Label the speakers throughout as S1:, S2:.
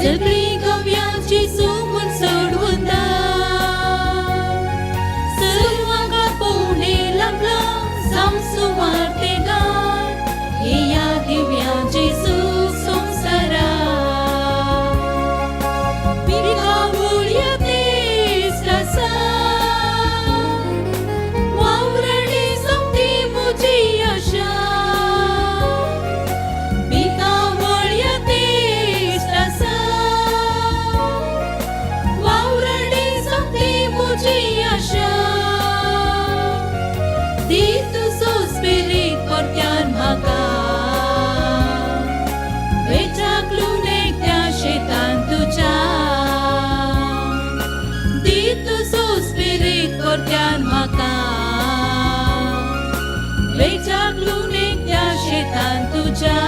S1: सगळी गव्याची सुमन सोडवून सर्वांका पोवणे लाभला जावं सुवार्तेगार येया दिव्या जेजू संवसारा. पिकावळ तेज आसा, वावरणी सोंपती म्हजी आशा. पिकावळ तेज आसा, वावरणी सोंपती म्हजी आशा. दी तुजो स्पिरीत परत्यान म्हाका, वेचाक लुनेक त्या शेतान तुज्या. दी तुजो स्पिरीत परत्यान म्हाका, वेचाक लुनेक त्या शेतान तुज्या.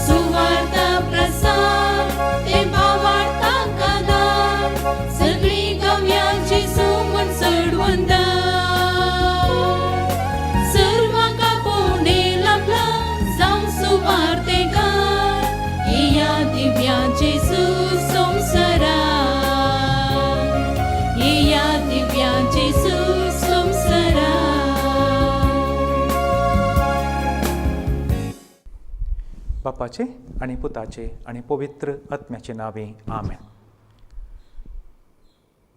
S1: सुवार्ता प्रसार ते भावार्तांका दार, सगळी गव्याची सुमन चडवून सर्वांका पोवणे लाभला जावं सुवार्तेगार येया दिव्या जेजू संवसारा. येया दिव्या जेजू संवसारा.
S2: बापाचे आनी पुताचे आनी पवित्र आत्म्याचे नांवे, आमेन.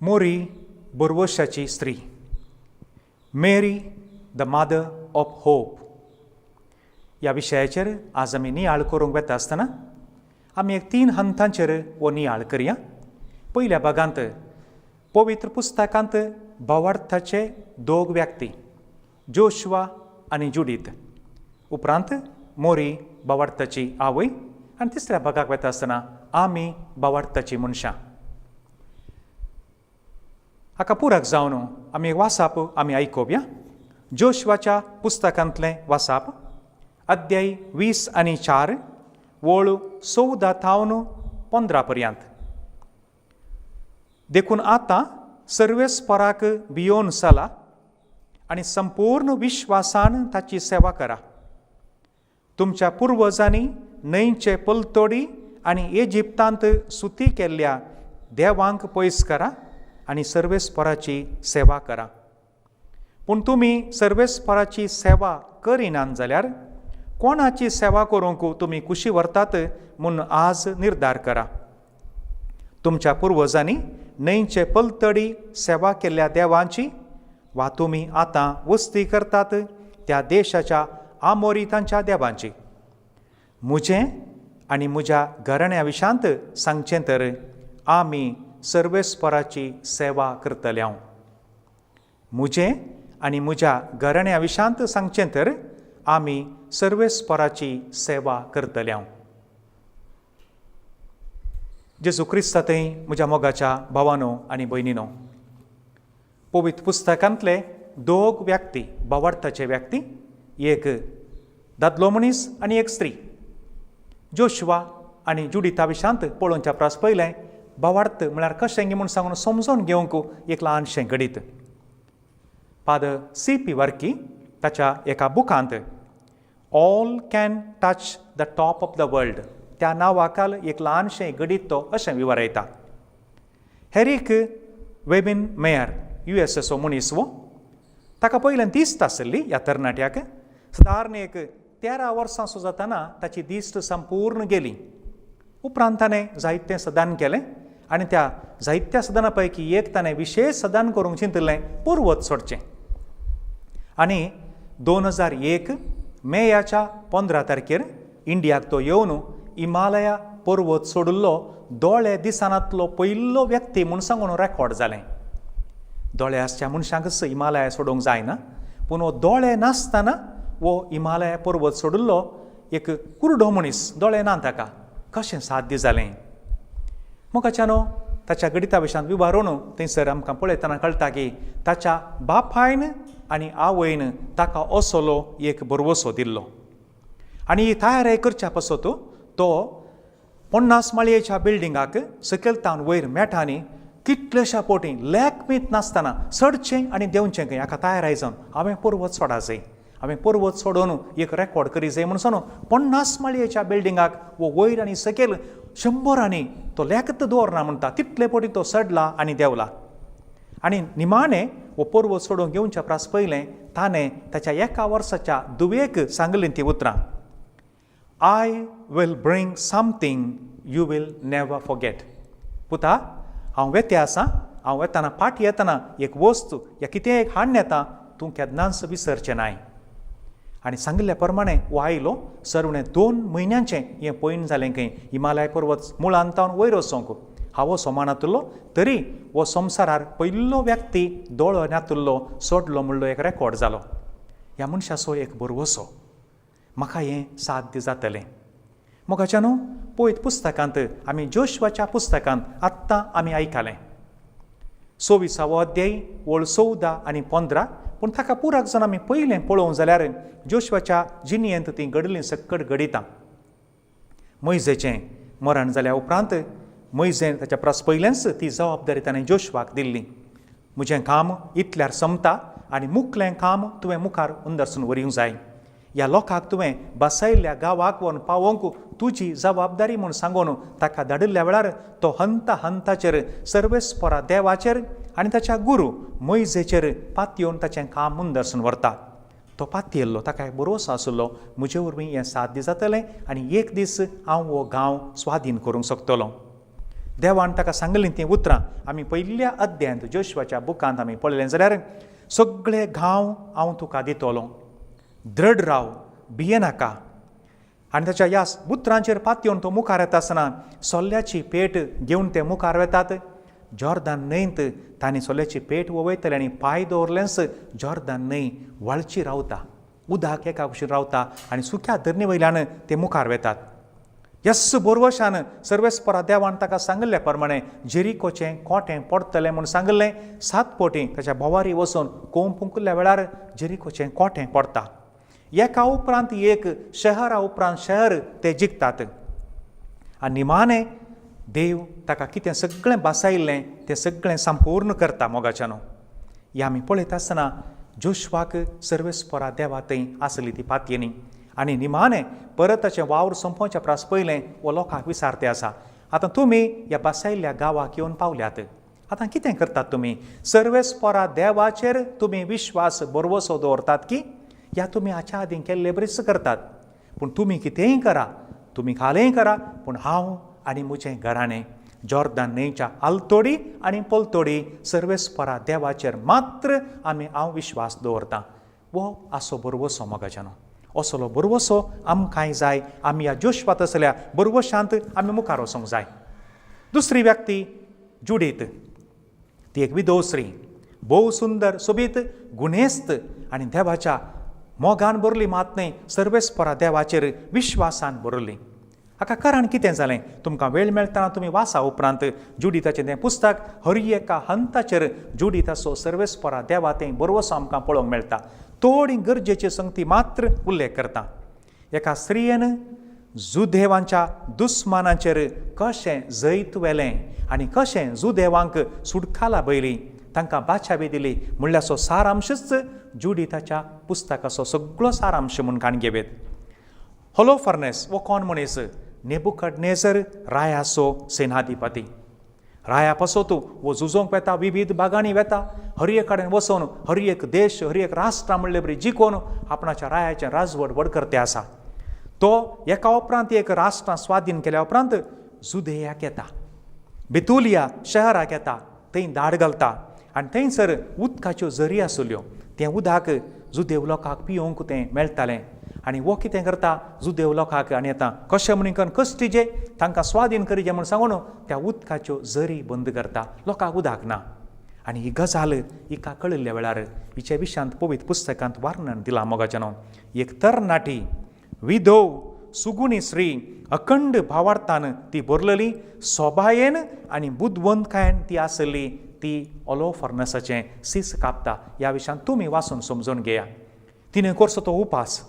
S2: मोरी बोरवशाची स्त्री, Mary the mother of hope ह्या विशयाचेर आज आमी नियाळ करूंक वेता आसतना आमी एक तीन हंतांचेर हो नियाळ करया. पयल्या भागांत पवित्र पुस्तकांत भावार्थाचे दोग व्यक्ती, जोशवा आनी जुडीत, उपरांत मोरी भावार्थाची आवय, आनी तिसऱ्या भागाक वेता आसतना आमी भावार्थाची मनशां. हाका पुरक जावन आमी वासाप आमी आयकुया. जोशवाच्या पुस्तकांतलें वासाप, अध्याय 24, वळ 14 थावन 15 पर्यंत. देखून आतां सर्वेस्पराक भियोन चला आनी संपूर्ण विश्वासान ताची सेवा करा. तुमच्या पुर्वजांनी न्हंयचे पलतोडी आनी इजिप्तांत सुती केल्ल्या देवांक पयस करा आनी सर्वेस्पराची सेवा करा. पूण तुमी सर्वेस्पराची सेवा करिनात जाल्यार कोणाची सेवा करूंक तुमी कुशी व्हरतात म्हूण आज निर्धार करा. तुमच्या पुर्वजांनी न्हंयचे पलतडी सेवा केल्ल्या देवांची वा तुमी आतां वस्ती करतात त्या देशाच्या आमोरितांच्या देवांची. म्हजें आनी म्हज्या घराण्या विशांत सांगचें तर आमी सर्वेस्पराची सेवा करतले हांव. म्हजें आनी म्हज्या घराण्या विशांत सांगचें तर आमी सर्वेस्पराची सेवा करतले हांव. जेजू क्रिस्ता थंय म्हज्या मोगाच्या भावानो आनी भयणीनो, पवित्र पुस्तकांतले दोग व्यक्ती, भावार्थाचे व्यक्ती, एक दादलो मनीस आनी एक स्त्री, जोशवा आनी जुडिता विशांत पळोवच्या प्रास पयलें भावार्थ म्हळ्यार कशें म्हूण सांगून समजून घेवंक एक ल्हानशें घडीत. फादर सी पी वर्की ताच्या एका बुकांत "All Can Touch the Top of the World" त्या नांवाखाल एक ल्हानशें घडीत तो अशें विवरायता. हेरीक वेबिन मेयर, युएसएचो मनीस वो, ताका पयल्यान दिश्ट आसली. ह्या तरणाट्याक सादारण एक 13 वर्सां सो जातना ताची दिश्ट संपूर्ण गेली. उपरांत ताणें जायतें सदान केलें आनी त्या जायत्या सदना पैकी एक ताणें विशेश सदान करूंक चिंतिल्लें, पर्वत सोडचें. आनी 2001 मेयाच्या 15 तारखेर इंडियाक तो येवन हिमालया पर्वत सोडिल्लो दोळे दिसनातलो पयलो व्यक्ती म्हूण सांगून रेकॉर्ड जालें. दोळे आसच्या मनशांकच हिमालया सोडूंक जायना, पूण हो दोळे नासतना हो हिमालया पर्वत सोडिल्लो एक कुरडो मनीस, दोळे ना ताका, कशें साध्य जालें? मोगाच्यानो, ताच्या गणिता विशयांत विवारून थंयसर आमकां पळयतना कळटा की ताच्या बापायन आनी आवयन ताका असलो एक भरवसो दिल्लो. आनी ही तयारी करच्या पासत तो 50 माळयेच्या बिल्डिंगाक सकयल तावन वयर मेटांनी कितलेश्या पोटी लेखमीत नासतना चडचें आनी देंवचें खंय. हाका तयार जावन हांवें पर्वत सोडा जाय. हांवें पर्वत सोडून एक रेकॉर्ड करी जाय म्हूण सांगून 50 माळयेच्या बिल्डिंगाक वो वयर आनी सकयल 100 तो लेखत दवरना म्हणटा, तितले पटी तो चडला आनी देंवला. आनी निमाणें हो पर्वत सोडून घेवच्या प्रास पयलें ताणें ताच्या एका वर्साच्या दुवेक सांगलीं ती उतरां, I will bring something you will never forget. पुता, हांव वेते आसा, हांव वेतना फाटी येतना एक वस्तू या कितें एक हाडून येता, तूं केन्नाच विसरचें नाय. आनी सांगिल्ल्या प्रमाणे हो आयलो. सरवणें 2 म्हयन्यांचें हें पयण जालें खंय हिमालय पर्वत मुळांत तावन वयर वचोंक. हांव सोमान नातुल्लो तरी हो संवसारार पयलो व्यक्ती दोळो नातुल्लो सोडलो म्हणलो एक रेकॉर्ड जालो. ह्या मनशाचो एक भरवसो, म्हाका हें साध्य जातलें. मोगाच्या न्हू पळयत पुस्तकांत आमी जोशवाच्या पुस्तकांत आत्तां आमी आयकलें 26वो अध्याय ओळ 14 आनी 15. पूण ताका पुराक जावन आमी पयलें पळोवंक जाल्यार जोशवाच्या जिणयेंत तीं घडलीं सक्कड घडितां. मोयजेचें मरण जाल्या उपरांत मोयजेन ताच्या प्रास पयलेंच ती जबाबदारी ताणें जोशवाक दिल्ली, म्हजें काम इतल्यार सोंपता आनी मुखलें काम तुवें मुखार अंदरसून व्हरूंक जाय. ह्या लोकांक तुवें बसयल्ल्या गांवाक व्हरून पावोवंक तुजी जबाबदारी म्हूण सांगून ताका धाडिल्ल्या वेळार तो हंता हंताचेर सर्वेस्परा देवाचेर आनी ताच्या गुरू मोयजेचेर पातयेवन ताचें काम मुंदरसून व्हरता. तो पातयेल्लो, ताका एक भरोसो आशिल्लो म्हजे वरवीं हें साध्य जातलें आनी एक दीस हांव हो गांव स्वाधीन करूंक शकतलो. देवान ताका सांगलीं तीं उतरां आमी पयल्या अध्यायांत जोशवाच्या बुकांत आमी पळयलें जाल्यार, सगळे गांव हांव तुका दितलो, दृढ राव, भियेनाका. आनी ताच्या ह्या उतरांचेर पातयेवन तो मुखार येता आसतना सोल्ल्याची पेट घेवन ते मुखार वेतात. जॉर्दान न्हंयत तांणी सोल्याची पेट वयतले आनी पांय दवरलेंच जॉर्दान न्हंय व्हाळची रावता, उदक एका कुशीन रावता आनी सुक्या धरणे वयल्यान ते मुखार वेतात. यस बोरवशान सर्वेस्परा देवान ताका सांगिल्ल्या प्रमाणे जेरिकोचें कोटें पडटलें म्हूण सांगिल्लें. 7 पटी ताच्या भोवारी वचून कोंब फुंकल्ल्या वेळार जेरिकोचें कोटें पडटा. एका उपरांत एक शहरा उपरांत शहर ते जिखतात आनी निमाणें देव ताका कितें सगळें बसायिल्लें तें सगळें संपूर्ण करता. मोगाच्यानो, हें आमी पळयता आसतना जोशवाक सर्वेस्परा देवा थंय आसली ती पातयेनी. आनी निमाणें परत ताचें वावर सोंपोवच्या प्रास पयलें हो लोकांक विचारते आसा, आतां तुमी ह्या बसायल्ल्या गांवाक येवन पावल्यात, आतां कितें करतात तुमी? सर्वेस्परा देवाचेर तुमी विश्वास भरवसो दवरतात की या तुमी हाच्या आदीं केल्ले बरीच करतात? पूण तुमी कितेंय करा, तुमी खालेंय करा, पूण हांव आनी म्हजें घराणें जॉर्दान न्हंयच्या आलतोडी आनी पलतोडी सर्वेस्परा देवाचेर मात्र आमी हांव विश्वास दवरतां. हो आसो भरवसो मोगाच्यानो, असलो भरवसो आमकांय जाय. आमी ह्या जोशवात आसल्या भरवशांत आमी मुखार वचोंक जाय. दुसरी व्यक्ती जुडीत, ती एक विधव स्त्री, भोव सुंदर सोबीत गुणेस्त आनी देवाच्या मोगान भरली मात न्हय, सर्वेस्परा देवाचेर विश्वासान भरली. हाका कारण कितें जालें? तुमकां वेळ मेळटना तुमी वाचा उपरांत जुडिताचें तें पुस्तक. हर एका हंताचेर जुडिताचो सर्वेस्परा देवा तें भरवसो आमकां पळोवंक मेळटा. थोडी गरजेची संगती मात्र उल्लेख करता. एका स्त्रियेन जुदेवांच्या दुस्मानाचेर कशें जैत व्हेलें आनी कशें जुदेवांक सुटकाला बयली, तांकां बाचावी दिली म्हणल्याचो सारांशच जुडिताच्या पुस्तकाचो सगळो सारांश म्हूण काण घेवेत. होलोफर्नेस हो कोण मनीस? नेबुकडनेजर रायाचो सेनाधिपती. राया पासत हो झुजोंक वेता, विविध भागांनी वेता, हर एक कडेन वचून हर एक देश हर एक राष्ट्रां म्हणले बरी जिखोवन आपणाच्या रायाचें राजवट व्हड करते आसा. तो एका उपरांत एक राष्ट्रां स्वाधीन केल्या उपरांत जुदेयाक येता, बेतुलिया शहराक येता, थंय धाड घालता आनी थंयसर उदकाच्यो झरी आसल्यो, तें उदक जुदेव लोकांक पियोवंक तें मेळटालें. आनी हो कितें करता, जुदेव लोकांक आनी येता कशें म्हणून कश्टीजे तांकां स्वाधीन करीजे म्हूण सांगून त्या उदकाच्यो झरी बंद करता, लोकांक उदक ना. आनी ही गजाल हिका कळिल्ल्या वेळार हिच्या विशयांत पवित्र पुस्तकांत वर्णन दिलां. मोगाचें न्हू, एक तरणाटी विधव सुगुणी स्त्री अखंड भावार्थान ती भरलेली, सोबायेन आनी बुदवंतकायेन ती आसली. ती ओलोफर्नसाचें सीस कापता. ह्या विशयांत तुमी वाचून समजून घेया. तिणें करचो तो उपास,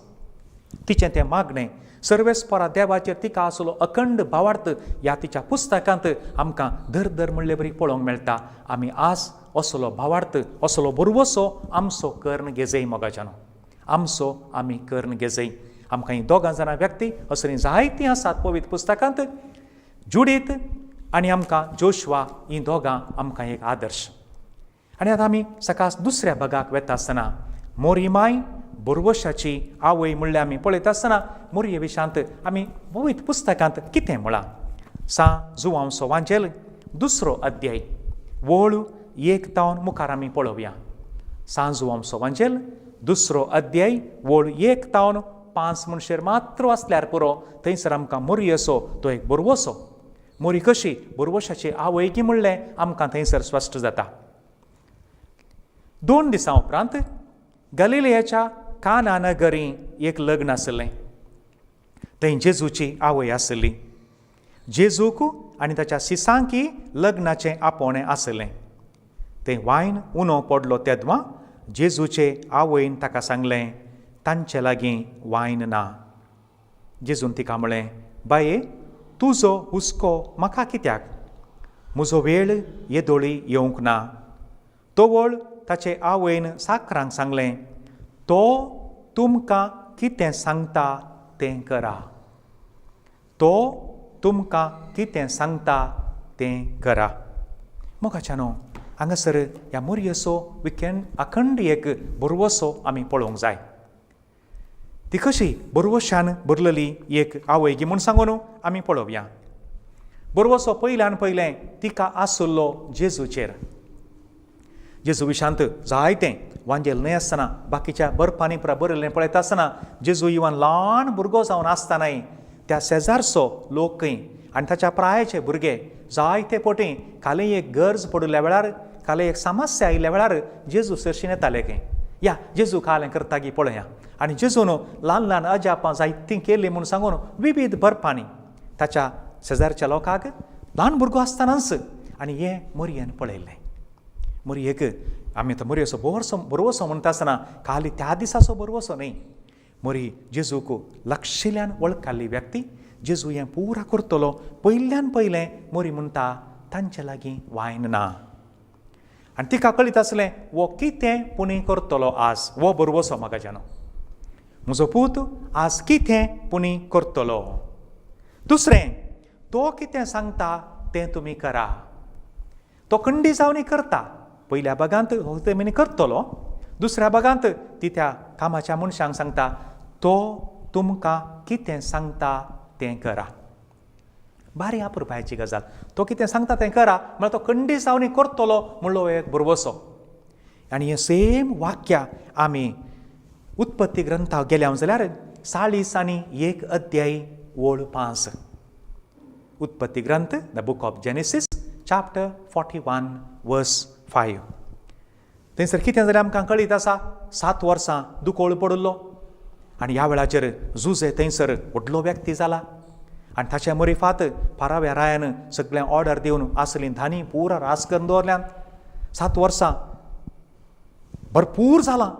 S2: तिचें तें मागणें, सर्वेस्परा देवाचेर तिका आसलो अखंड भावार्थ ह्या तिच्या पुस्तकांत आमकां दर दर म्हणले बरी पळोवंक मेळटा. आमी आज असलो भावार्थ, असलो भरवसो आमचो कर्ण घेजय. मोगाच्यानो, आमचो आमी करून घेजय. आमकां हीं दोगां जाणां व्यक्ती असलीं जायतीं आसात पवित्र पुस्तकांत. जुडीत आनी आमकां जोशवा हीं दोगां आमकां एक आदर्श. आनी आतां आमी सकाळ दुसऱ्या भागाक वेता आसतना मोरी माय बोरवशाची आवय म्हणल्यार आमी पळयता आसतना मोरये विशांत आमी पवित्र पुस्तकांत कितें म्हळां. सा जुवांवचो वांजेल दुसरो अध्याय वळ 1 तावन मुखार आमी पळोवया. सा जुवांवचो वांजेल दुसरो अध्याय वळ 1 तावन 5 मनशेर मात्र वाचल्यार पुरो. थंयसर आमकां मोरयेचो तो एक बोरवसो, मोरी कशी बोरवशाची आवय की म्हणलें आमकां थंयसर स्पश्ट जाता. 2 दिसां उपरांत गलिलियाच्या काना नगरी एक लग्न आसलें. थंय जेजूची आवय आसली. जेजूक आनी ताच्या सिसांकी लग्नाचें आपोवणें आसलें. थंय वायन उनो पडलो तेदवां जेजूचे आवयन ताका सांगलें, तांचे लागीं वायन ना. जेजून तिका म्हळें, बाये तुजो हुस्को म्हाका कित्याक, म्हजो वेळ येदोळी येवंक ना. तवळ ताचे आवयन साकरांक सांगलें, तो तुमकां कितें सांगता तें करा, तो तुमकां कितें सांगता तें करा. मोगाच्यानो हांगासर ह्या मोरयेचो विकेंड अखंड एक बरवसो आमी पळोवंक जाय. ती कशी बरवशान भरलेली एक आवय गी म्हूण सांगून आमी पळोवया. बरवसो पयल्यान पयलें तिका आसलो जेजूचेर. जेजू विशांत जायतें वांजेल न्हय आसतना बाकीच्या बर्फांनी पुरा बरयल्लें पळयता आसतना जेजू इवन ल्हान भुरगो जावन आसतनाय त्या शेजारचो लोक खंय आनी ताच्या प्रायाचे भुरगे जायते पटी काली एक गरज पडिल्ल्या वेळार, काली एक समस्या आयिल्ल्या वेळार जेजू सरशीं येताले खंय, या जेजू कालें करता गी पळया. आनी जेजून ल्हान ल्हान अजापां जायतीं केलीं म्हूण सांगून विविध बर्फांनी ताच्या शेजारच्या लोकांक ल्हान भुरगो आसतनाच आनी हें मोरयेन पळयल्लें. मोरयेक आमी आतां मोरयेचो बरवसो म्हणटा आसतना खाली त्या दिसाचो बरवसो न्हय, मोरी जेजूक लक्षिल्यान वळखाल्ली व्यक्ती. जेजू हें पुरा करतलो पयल्यान पयलें मोरी म्हणटा तांचे लागीं वायन ना. आनी तिका कळीत आसलें वो कितें पुणी करतलो आज, वो बरवसो म्हाका म्हजो पूत आज कितें पुणी करतलो. दुसरें, तो कितें सांगता तें तुमी करा. तो खंडी जावन करता. पयल्या भागांत हो तेमी करतलो, दुसऱ्या भागांत ती त्या कामाच्या मनशांक सांगता तो तुमकां कितें सांगता तें करा. बारी अपुरबायेची गजाल. तो कितें सांगता तें करा म्हळ्यार तो खंडी जावन करतलो म्हणलो एक भरवसो. आनी हें सेम वाक्य आमी उत्पत्ती ग्रंथाक गेल्या जाल्यार 41 अध्याय ओळ 5. उत्पत्ती ग्रंथ, the book of Genesis, chapter 41 verse 5. थंयसर कितें जालें आमकां कळीत आसा. 7 वर्सां दुकोळ पडिल्लो आनी ह्या वेळाचेर जुजे थंयसर व्हडलो व्यक्ती जाला आनी ताचे मरिफात पाराव्या रायान सगळें ऑर्डर दिवन आसलीं धानी पुरा रास करून दवरल्यान. 7 वर्सां भरपूर जालां.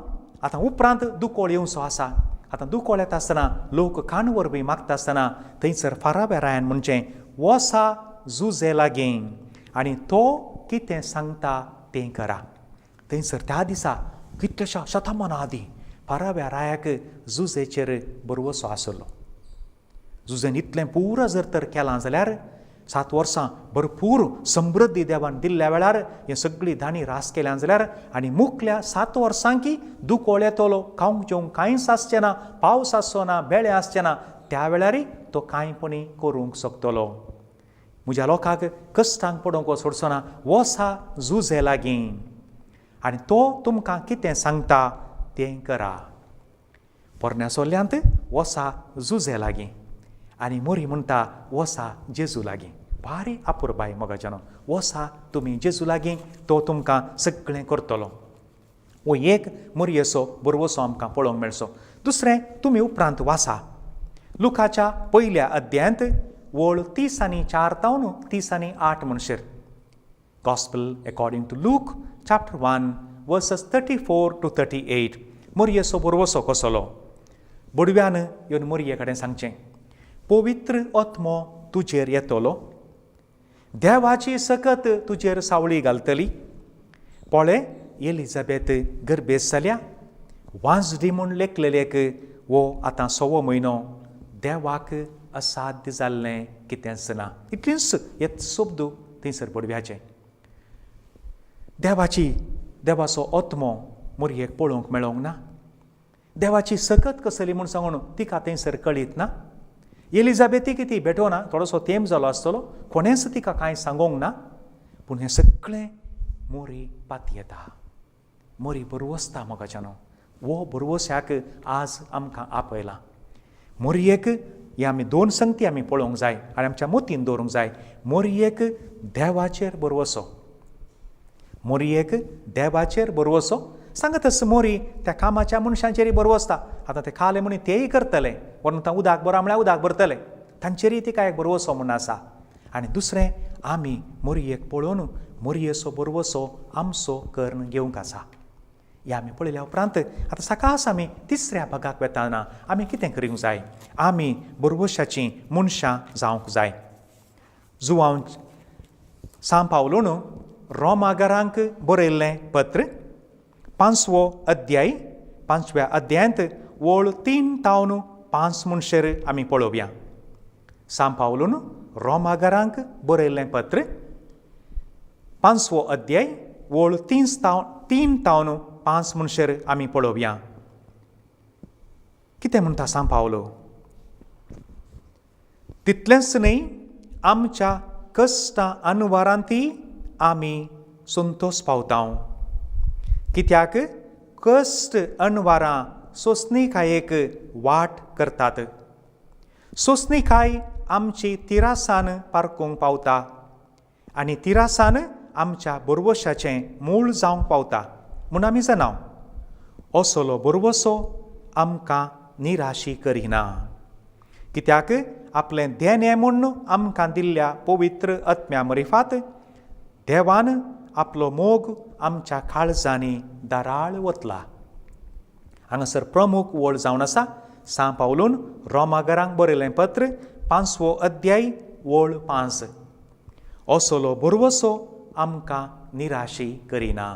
S2: आतां उपरांत दुकोळ येवचो आसा. आतां दुकोळ येता आसतना लोक खाण वरवीं मागता आसतना थंयसर फाराव्या रायान म्हणचें वसा जुजे लागीं आनी तो कितें सांगता तें करा. थंयसर त्या दिसा कितल्याश्या शतमानां आदीं पाराव्या रायाक जुजेचेर बरवसो आसलो. जुजेन इतलें पुरा जर तर केलां जाल्यार 7 वर्सां भरपूर समृद्धी देवान दिल्ल्या वेळार हें सगळीं धानी रास केल्या जाल्यार आनी मुखल्या 7 वर्सांकी दुकोळ येतलो, खावंक जेवंक कांयच आसचें ना, पावस आसचो ना, बेळे आसचें ना, त्या वेळारय तो कांय पणी करूंक शकतलो. म्हज्या लोकांक कश्टांक पडोवंक सोडचो ना. वसा जुजे लागीं आनी तो तुमकां कितें सांगता तें करा. पोरण्या सोल्यांत वसा जुजे लागीं आनी मोरी म्हणटा वसा जेजू लागीं. भारी अपुरबाय मोगाच्यानो, वसा तुमी जेजू लागीं, तो तुमकां सगळें करतलो. हो एक मोरयेचो बरवसो आमकां पळोवंक मेळचो. दुसरें, तुमी उपरांत वासा लुकाच्या 1 अध्यायांत वळ 34 तावन 38 म्हणशेर. Gospel according to Luke chapter 1 verses 34 to 38. मोरयेचो बरवसो कसलो. बडव्यान येवन मोरये कडेन सांगचें, पवित्र आत्मो तुजेर येतलो, देवाची सकत तुजेर सावळी घालतली. पळय एलिझाबेथ गर्भेस्त जाल्या, वांजडी म्हूण लेखलेलेक हो आतां सवो म्हयनो. देवाक असाध्य जाल्लें कितेंच ना. इतलींच हेच शब्द थंयसर पडव्याचे. देवाची देवाचो आत्मो मोरयेक पळोवंक मेळोंक ना. देवाची सकत कसली म्हूण सांगून तिका थंयसर कळीत ना. एलिजाबेथीक ती भेटोना, थोडोसो तेंप जालो आसतलो, कोणेंच तिका कांय सांगोंक ना. पूण हें सगळें मोरी पातयेता, मोरी बरवसता. मोगाच्यानो, हो बरवस्याक आज आमकां आपयला. मोरयेक हे आमी दोन संगती आमी पळोवंक जाय आनी आमच्या मतीन दवरूंक जाय. मोरयेक देवाचेर बरवसो, मोरयेक देवाचेर बरवसो. सांगत आसा मोरी त्या कामाच्या मनशांचेरय बरवसता. आतां ते खाले म्हणून तेय करतले, व्हरून आतां उदक भरा म्हळ्यार उदक भरतले, तांचेरय तिका एक बरवसो म्हूण आसा. आनी दुसरें, आमी मोरयेक पळोवन मोरयेचो बरवसो आमचो कर्ण घेवंक आसा. हें आमी पळयल्या उपरांत आतां सकास आमी तिसऱ्या भागाक वेताना आमी कितें करूंक जाय? आमी बरवशाचीं मनशां जावंक जाय. जुवांव सां पावलून रोमागरांक बरयल्लें पत्र, 5वो अध्याय, 5व्या अध्यायांत ओळ 3 तावन 5 म्हणशेर आमी पळोवया. सां पावलून रोमागरांक बरयल्लें पत्र, 5वो अध्याय, ओळ 3 तावन 5 म्हणशेर आमी पळोवया. कितें म्हणटा सां पावलो? तितलेंच न्हय, आमच्या कश्टां अनवारांती आमी संतोश पावता. कित्याक कश्ट अनवारां सोंसणीकायेक वाट करतात, सोंसणीकाय आमची तिरासान पारकूंक पावता आनी तिरासान आमच्या बरवशाचें मूळ जावंक पावता म्हूण आमी जाणाव. असलो बरवसो आमकां निराशी करिना, कित्याक आपलें देणें म्हूण आमकां दिल्ल्या पवित्र आत्म्या मरिफात देवान आपलो मोग आमच्या काळजांनी दाराळ वतला. हांगासर प्रमुख वळ जावन आसा सां पावलून रोमागरांक बरयलें पत्र, 5वो अध्याय, वळ 5. असलो बरवसो आमकां निराशी करिना,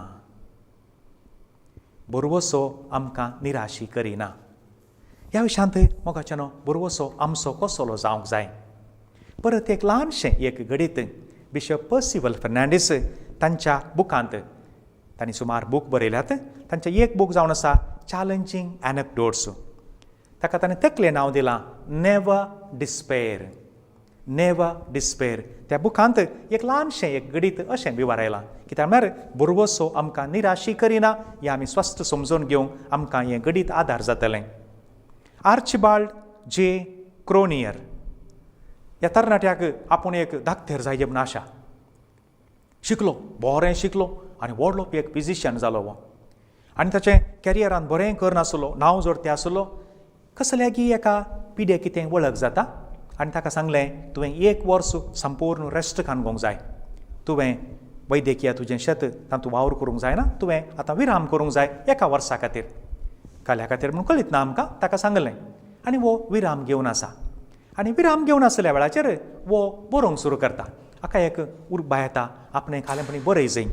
S2: बरवसो आमकां निराशी करिना. ह्या विशयांत मोगाच्यानो, बरवसो आमचो कसलो जावंक जाय? परत एक ल्हानशें एक घडीत बिशप पर्सिवल फर्नांडीस तांच्या बुकांत, तांणी सुमार बूक बरयल्यात, तांचे एक बूक जावन आसा चॅलेंजींग एनक्डोट्स. ताका ताणें तकलें नांव दिलां नेवर डिस्पेर, नेवर डिस्पेर. त्या बुकांत एक ल्हानशें एक घडीत अशें विवरायलां. कित्याक म्हळ्यार बरवसो आमकां निराशी करिना हें आमी स्वस्थ समजून घेवंक आमकां हें घडीत आदार जातलें. आर्चिबाल्ड जे क्रोनियर ह्या तरणाट्याक आपूण एक धाकतेर जाय म्हूण आशा. शिकलो, बरें शिकलो आनी व्हडलो एक फिजिशियन जालो हो. आनी ताचें कॅरियरान बरें करनासलो, नांव जोडते आसलो. कसल्यागी एका पिड्या कितें वळख जाता आनी ताका सांगलें, तुवें एक वर्स संपूर्ण रेस्ट काडूंक जाय, तुवें वैद्यकीय तुजें शेत तातूंत वावर करूंक जायना, तुवें आतां विराम करूंक जाय एका वर्सा खातीर. काल्या खातीर म्हूण कळीत ना आमकां. ताका सांगलें आनी हो विराम घेवन आसा. आनी विराम घेवन आसल्या वेळाचेर हो बरोवंक सुरू करता. हाका एक उर्बा येता, आपणें खालेंपणी बरय जाय.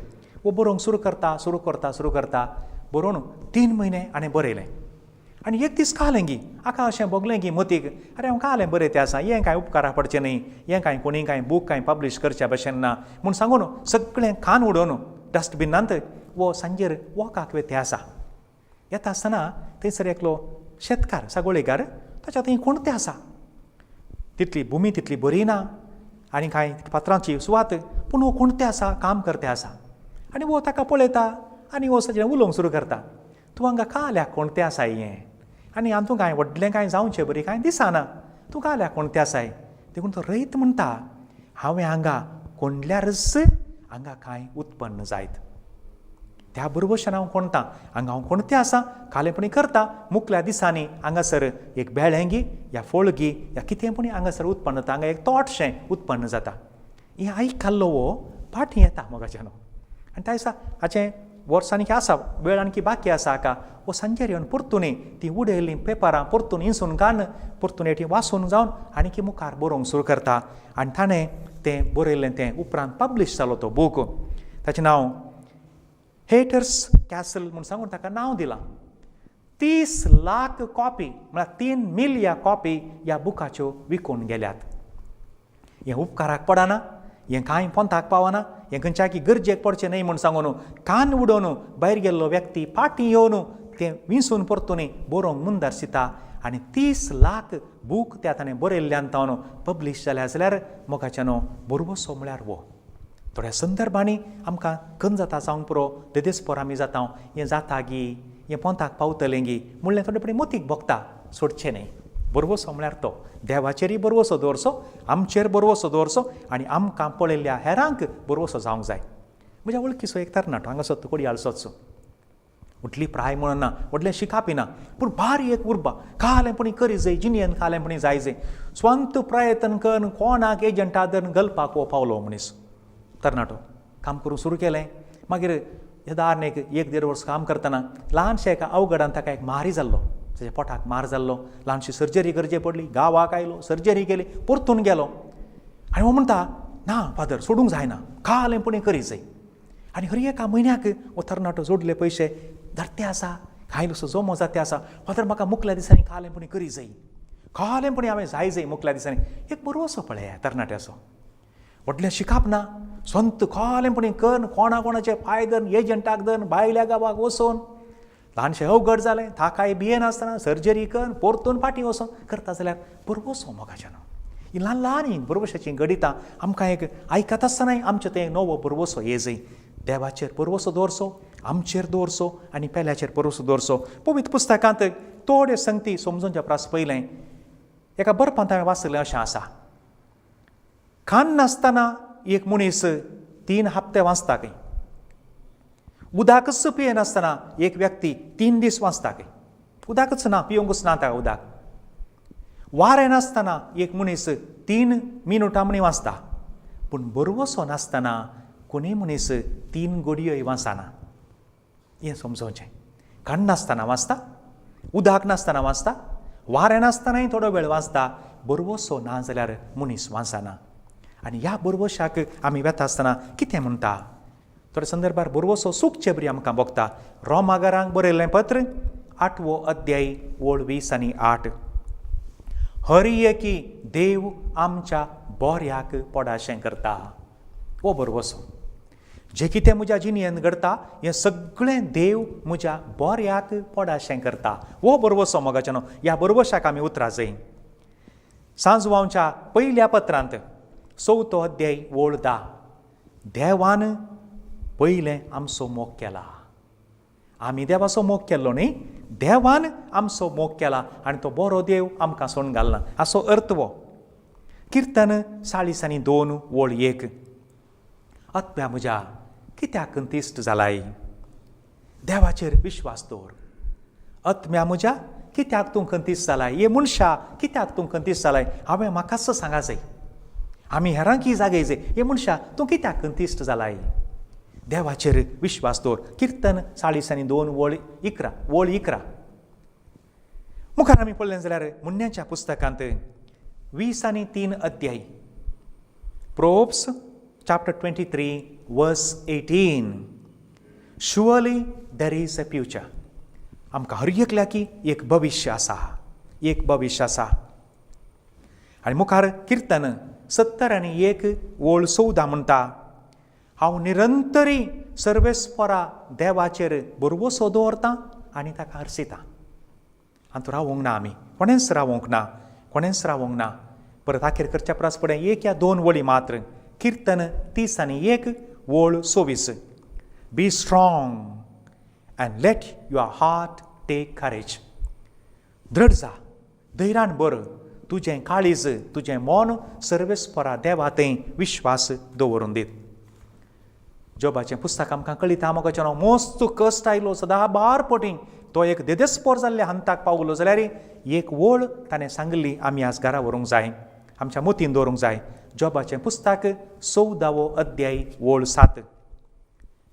S2: हो बरोवंक सुरू करता, सुरू करता, सुरू करता. बरोवन 3 म्हयने हाणें बरयलें. आनी एक दीस कालें गी हाका अशें भोगलें की मतीक, अरे हांव कालें बरयतें आसा, हें कांय उपकारा पडचें न्हय, हें कांय कोणी कांय बूक कांय पब्लीश करच्या भशेन ना म्हूण सांगून सगळें खान उडोवन डस्टबिनांत वो सांजेर वॉकाक वेते आसा. येता आसतना थंयसर एकलो शेतकार सागोळेकार, ताच्या थंय कोणते आसा, तितली भुमी तितली बरी ना आनी कांय फातरांची सुवात, पूण हो कोणते आसा, काम करते आसा. आनी हो ताका पळयता आनी हो सगळें उलोवंक सुरू करता, तूं हांगा काल्याक कोणते आसाय हें, आनी हातूंत कांय व्हडलें कांय जावचें बरी कांय दिसना, तूं काल्याक कोणते आसाय? देखून तो रयत म्हणटा, हांवें हांगा कोणल्यारच हांगा कांय उत्पन्न जायत, त्या बरोबर हांव कोणता, हांगा हांव कोणते आसा, कालेपणी करता, मुकल्या दिसांनी हांगासर एक बेळेंगी या फोळगी या कितें पूण हांगासर उत्पन्न जाता, हांगा एक तोटशें उत्पन्न जाता. हें आयक खाल्लो हो फाटीं येता मोगाच्यानो. आनी त्या दिसा हाचें वर्स आनीक आसा, वेळ आणखी बाकी आसा हाका. हो सांजेर येवन परतून ती उडयल्लीं पेपरां परतून इंसून काडून परतून एटी वाचून जावन आणखी मुखार बरोवंक सुरू करता. आनी ताणें तें बरयल्लें तें उपरांत पब्लीश जालो तो बूक. ताचें नांव हेटर्स कॅसल म्हूण सांगून ताका नांव दिलां. 30 लाख कॉपी, म्हळ्यार 3 मिलया कॉपी ह्या बुकाच्यो विकून गेल्यात. हें उपकाराक पडना, हें कांय पोंताक पावना, हें खंयच्याकी गरजेक पडचें न्हय म्हूण सांगून कान उडोवन भायर गेल्लो व्यक्ती फाटीं येवन तें विंचून परतून बरोवंक मुंदारशिता आनी 30 लाख बूक त्या ताणें बरयल्ल्यान तावन पब्लीश जाल्या जाल्यार मोगाच्यानो, बरवसो म्हळ्यार हो. थोड्या संदर्भांनी आमकां खंय जाता जावंक पुरो, देदेस्पोर आमी जाता, हें जाता गी, हें पोंताक पावतलें गी म्हणलें थोडे फावटी मतीक भोगता. सोडचें न्हय. बरवसो म्हळ्यार तो देवाचेरय बरवसो दवरचो, आमचेर बरवसो दवरचो आनी आमकां पळयल्ल्या हेरांक बरवसो जावंक जाय. म्हज्या वळखीचो एक तरणाटो हांगासर कोडयाळचोच. व्हडली प्राय म्हणून ना, व्हडलें शिकापी ना, पूण भारी एक उर्बा. खालेंपणी करी जाय जिणेन, खालेंपणी जाय जाय. स्वंत प्रयत्न करून कोणाक एजंटा धरून गल्पाक हो पावलो मनीस तरणाटो. काम करूंक सुरू केलें. मागीर दार एक एक देड वर्स काम करतना ल्हानशें एका अवघडान ताका एक मारी जाल्लो, ताच्या पोटाक मार जाल्लो. ल्हानशी सर्जरी करची पडली. गांवाक आयलो, सर्जरी केली, परतून गेलो आनी हो म्हणटा, ना फादर, सोडूंक जायना, खालेंपणी करी जाय. आनी हर एका म्हयन्याक हो तरणाटो जोडले पयशे धाडते आसा, कांय इल्लोसो जमो जाते आसा. फादर, म्हाका मुखल्या दिसांनी खालेंपणी करी जाय, खालेंपणी हांवें जाय जाय मुखल्या दिसांनी. एक बरोसो पळय तरणाट्याचो. व्हडलें शिकाप ना, स्वंत खोलेंपणी करून कोणा कोणाचे पांय धरून, एजंटाक धरून भायल्या गांवाक वचून, ल्हानशें अवघड जालें, थाकाय भियेनासतना सर्जरी करून परतून फाटीं वचोन करता जाल्यार बरवसो मोगाच्यानो. ही ल्हान ल्हान ही बरवशाचीं गणितां आमकां एक आयकत आसतनाय आमचें तें नवो बरवसो ये जाय. देवाचेर बरवसो दवरचो, आमचेर दवरचो आनी पेल्याचेर बरवसो दवरचो. पवित्र पुस्तकांत थोड्यो संगती समजून प्रास पयलें एका बरपांत हांवें वाचलें अशें आसा, खान नासतना एक मनीस 3 हप्ते वाचता खंय, उदकच पियेनासतना एक व्यक्ती 3 दीस वाचता खंय. उदकच ना, पिवंकच ना ताका उदक. वारें नासतना एक मनीस 3 मिनुटां म्हणी वाचता, पूण बरवसो नासतना कोणूय मनीस 3 गोडयोय वाचना. हें समजोवचें. खाण नासतना वाचता, उदक नासतना वाचता, वारें नासतनाय थोडो वेळ वाचता, बरवसो ना जाल्यार मनीस वाचना. आनी ह्या बरवशाक आमी वेता आसतना कितें म्हणटा, थोड्या संदर्भार बरवसो सुखचे बरी आमकां भोगता. रोमागरांक बरयल्लें पत्र, आठवो अध्याय, ओळ 20 आनी 8. हर एकी देव आमच्या बोऱ्याक पोडाशें करता. हो बरवसो. जें कितें म्हज्या जिणेंत घडटा हें सगळें देव म्हज्या बोऱ्याक पोडाशें करता. हो बरवसो मोगाच्यानो. ह्या बरवशाक आमी उतरां जाय. सांजवांच्या पयल्या पत्रांत, चवथो अध्याय, ओळ 10. देवान पयलें आमचो मोग केला. आमी देवाचो मोग केल्लो न्ही, देवान आमचो मोग केला आनी तो बरो देव आमकां सोडून घालना हाचो अर्थ हो. किर्तन 42, ओळ 1. आत्म्या म्हज्या, कित्याक खंतिश्ट जालाय? देवाचेर विश्वास दवर. आत्म्या म्हज्या, कित्याक तूं खंतीस जालाय? ये मनशा, कित्याक तूं खंतीस जालाय? हांवें म्हाकाच सांगा जाय, आमी हेरांकी जागय जाय. हे मनशा, तूं कित्याक खंतिश्ट जालाय? देवाचेर विश्वास दवर. किर्तन 42, ओळ 11, ओळ 11. मुखार आमी पळयलें जाल्यार मुन्न्याच्या पुस्तकांत 20 आनी 3 अध्याय, Proverbs chapter 23 verse 18. Surely there is a future. आमकां हर एकल्याकी एक भविश्य आसा, एक भविश्य आसा. आनी मुखार किर्तन 71, ओळ 14 म्हणटा, हांव निरंतरी सर्वेस्परा देवाचेर भरवसो दवरतां आनी ताका हरसितां. हातूंत रावोंक ना, आमी कोणेंच रावोंक ना, कोणेंच रावोंक ना. परत आखेर करच्या परस फुडें एक या दोन वळी मात्र. किर्तन 31, ओळ 24. Be strong and let your heart take courage. दृढ जा, धैर्यान बर, तुजें काळीज, तुजें मन सर्वेस्परा देवा थंय विश्वास दवरून दीत. जोबाचें पुस्तक आमकां कळिता मोगाचें. मस्त कश्ट आयलो सदां बार पटी तो एक देदेस्पोर जाल्ल्या हंताक पावलो जाल्यार एक ओळ ताणें सांगिल्ली आमी आज घरा व्हरूंक जाय, आमच्या मतीन दवरूंक जाय. जोबाचें पुस्तक, 14वो अध्याय, ओळ 7.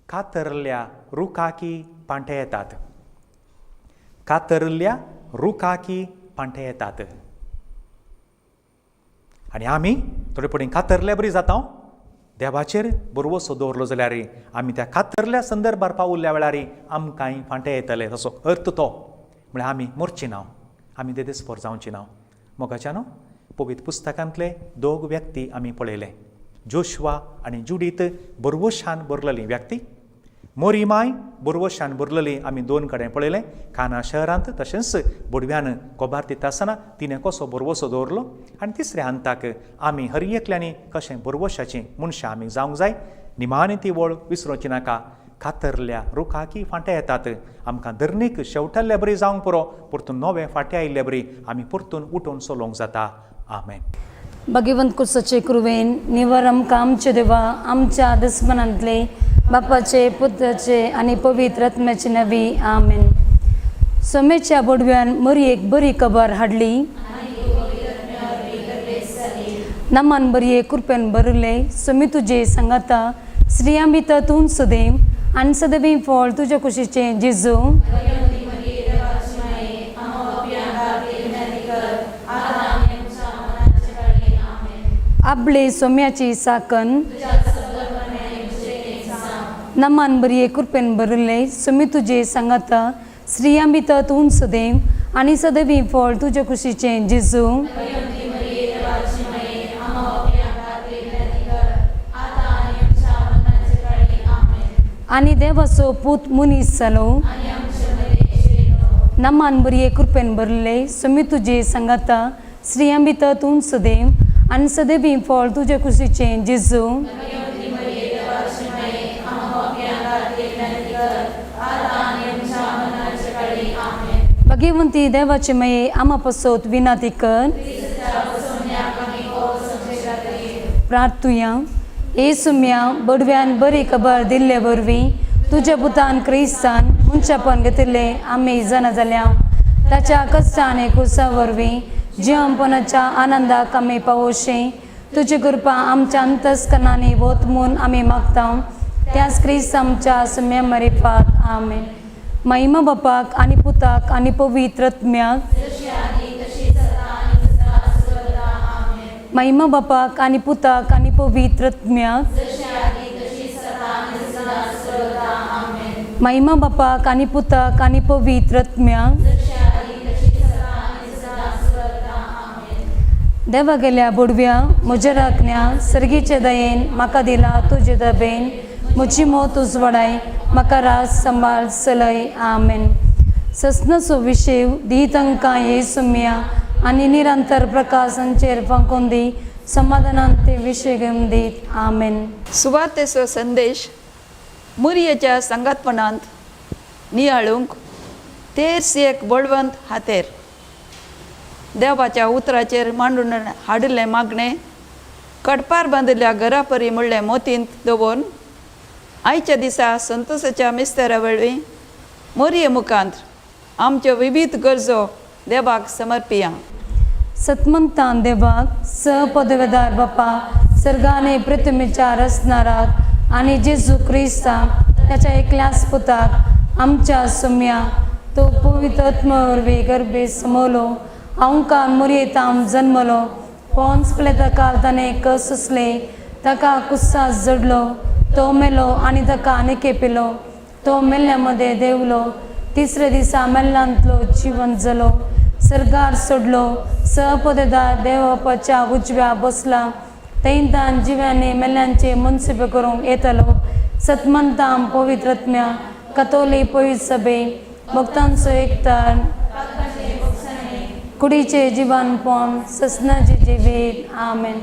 S2: कातरल्या रुखाकी पांटे येतात, कातरल्या रुखाकी पांटे येतात. आनी आमी थोडे पटी कातरल्या बरी जाता. देवाचेर बरवसो दवरलो जाल्यार आमी त्या कातरल्या संदर्भार पावल्ल्या वेळार आमकांय फांटे येतले, तसो अर्थ तो. म्हळ्यार आमी मरची ना, आमी देदेस्पोर जावची ना. मोगाच्यानो, पवित्र पुस्तकांतले दोग व्यक्ती आमी पळयले, जोशवा आनी जुडीत, बरवशान भरलेली व्यक्ती. मोरी माय बरवशान भरलेली आमी दोन कडेन पळयलें, काना शहरांत तशेंच बोडव्यान कोबार दिता आसतना तिणें कसो बरवसो दवरलो. आनी तिसऱ्या हंताक आमी हर एकल्यांनी कशें बरवशाचीं मनशां आमी जावंक जाय. निमाणी ती वळ विसरोची नाका, कातरल्या रुखाकी फांटे येतात. आमकां धरणीक शेवटल्ले बरी जावंक पुरो, परतून नवे फांटे आयिल्ले बरी आमी परतून उठून चलोवंक जाता. आमेन.
S3: भगवंत कुसाचे कृवेन निवर आमकां आमचे देवा आमच्या दुस्मनांतले, बापाचे, पुत्राचे आनी पवित्र आत्म्याचे नवी. आमेन. सोमेच्या बोडव्यान मरयेक बरी खबर हाडली. नमान बरये कृपेन भरले, सोमी तुजे सांगाता, स्त्रियां भितर तूं सदैव आनी सदैव फळ तुज्या कुशीचें जेजू. आपले सोम्याची साकन. नमान बरये कृपेन भरले, सोमी तुजे सांगाता, स्त्रियां भितर तूं सदैव आनी सदैव फळ तुज्या कुशीचें जेजू. आनी देवाचो पूत मनीस जालो. नमान बरये कृपेन भरले, सोमी तुजे सांगाता, स्त्रियां भितर तूं सदैव आनी सदैव फळ तुज्या कुशीचें जेजू. भगवंती देवाचे मये आमा पसोत विनाती कर. प्रार्थुया. हे सुम्या बडव्यान बरी खबर दिल्ले वरवीं तुज्या पुतान क्रिस्तान मनशापण घेतिल्ले आमी जाणा जाल्या. ताच्या कश्टान आनी कुसा वरवीं जिवनपणाच्या आनंदाक आमी पावोशें. तुजी कृपा आमच्या अंतस्कनांनी वत म्हूण आमी मागता, त्याच क्रिस्त आमच्या सुम्या मरिफात. आमेन. महिमा बापाक आनी पुताक आनी पवित्र आत्म्याक. महिमा बापाक आनी पुताक आनी पवित्र आत्म्याक. महिमा बापाक आनी पुताक आनी पवित्र आत्म्याक. देवा गेल्या बोडव्या म्हज्या राखण्या, सर्गीचे दयेन म्हाका दिला तुजे दबेन, म्हजी मोत उजवाडाय, म्हाका रास सांबाळ चलय. आमेन. सस्नाचो विशेव दी तांकां हे सुम्या आनी निरंतर प्रकाशांचेर फांकून दी, समाधानान ते विशय घेवन दीत. आमेन.
S4: सुवातेचो संदेश मुरयेच्या सांगातपणांत नियाळूंक तेर्स एक बळवंत हातेर देवाच्या उतराचेर मांडून हाडिल्लें मागणें कडपार बांदिल्ल्या घरापरी म्हणलें मोतींत दवरून आयच्या दिसा संतोषाच्या मिस्तेरा वळवी मोरये मुखांत आमच्यो विविध गरजो देवाक समर्पिया.
S3: सतमंतान देवाक स पदवेदार बापा सर्गाने पृथ्वीच्या रचणाराक आनी जेजू क्रिस्ताक त्याच्या एकल्याच पुताक आमच्या सुम्या, तो पवित्र आत्मा वरवीं गर्भे समवलो, अंकार मुरयेताम जन्मलो, पोन्स प्लेता ताणें कस सोंसले, ताका कुस्सास जडलो, तो मेलो आनी ताका आनी पिलो, तो मेल्ल्या मदें देंवलो, तिसऱ्या दिसा मेल्ल्यांतलो जिवंत जालो, सर्गार सोडलो, सहपदेदार देवबापाच्या उजव्या बसला, थंयतान जिव्यांनी मेल्ल्यांचे मनसुबे करूंक येतलो. सतमंताम पवित्र आत्म्या कतोली पवित्र सभे भक्तांचो एकतार कुडीचे जिवानपण ससनाचे जिवीत. आमेन.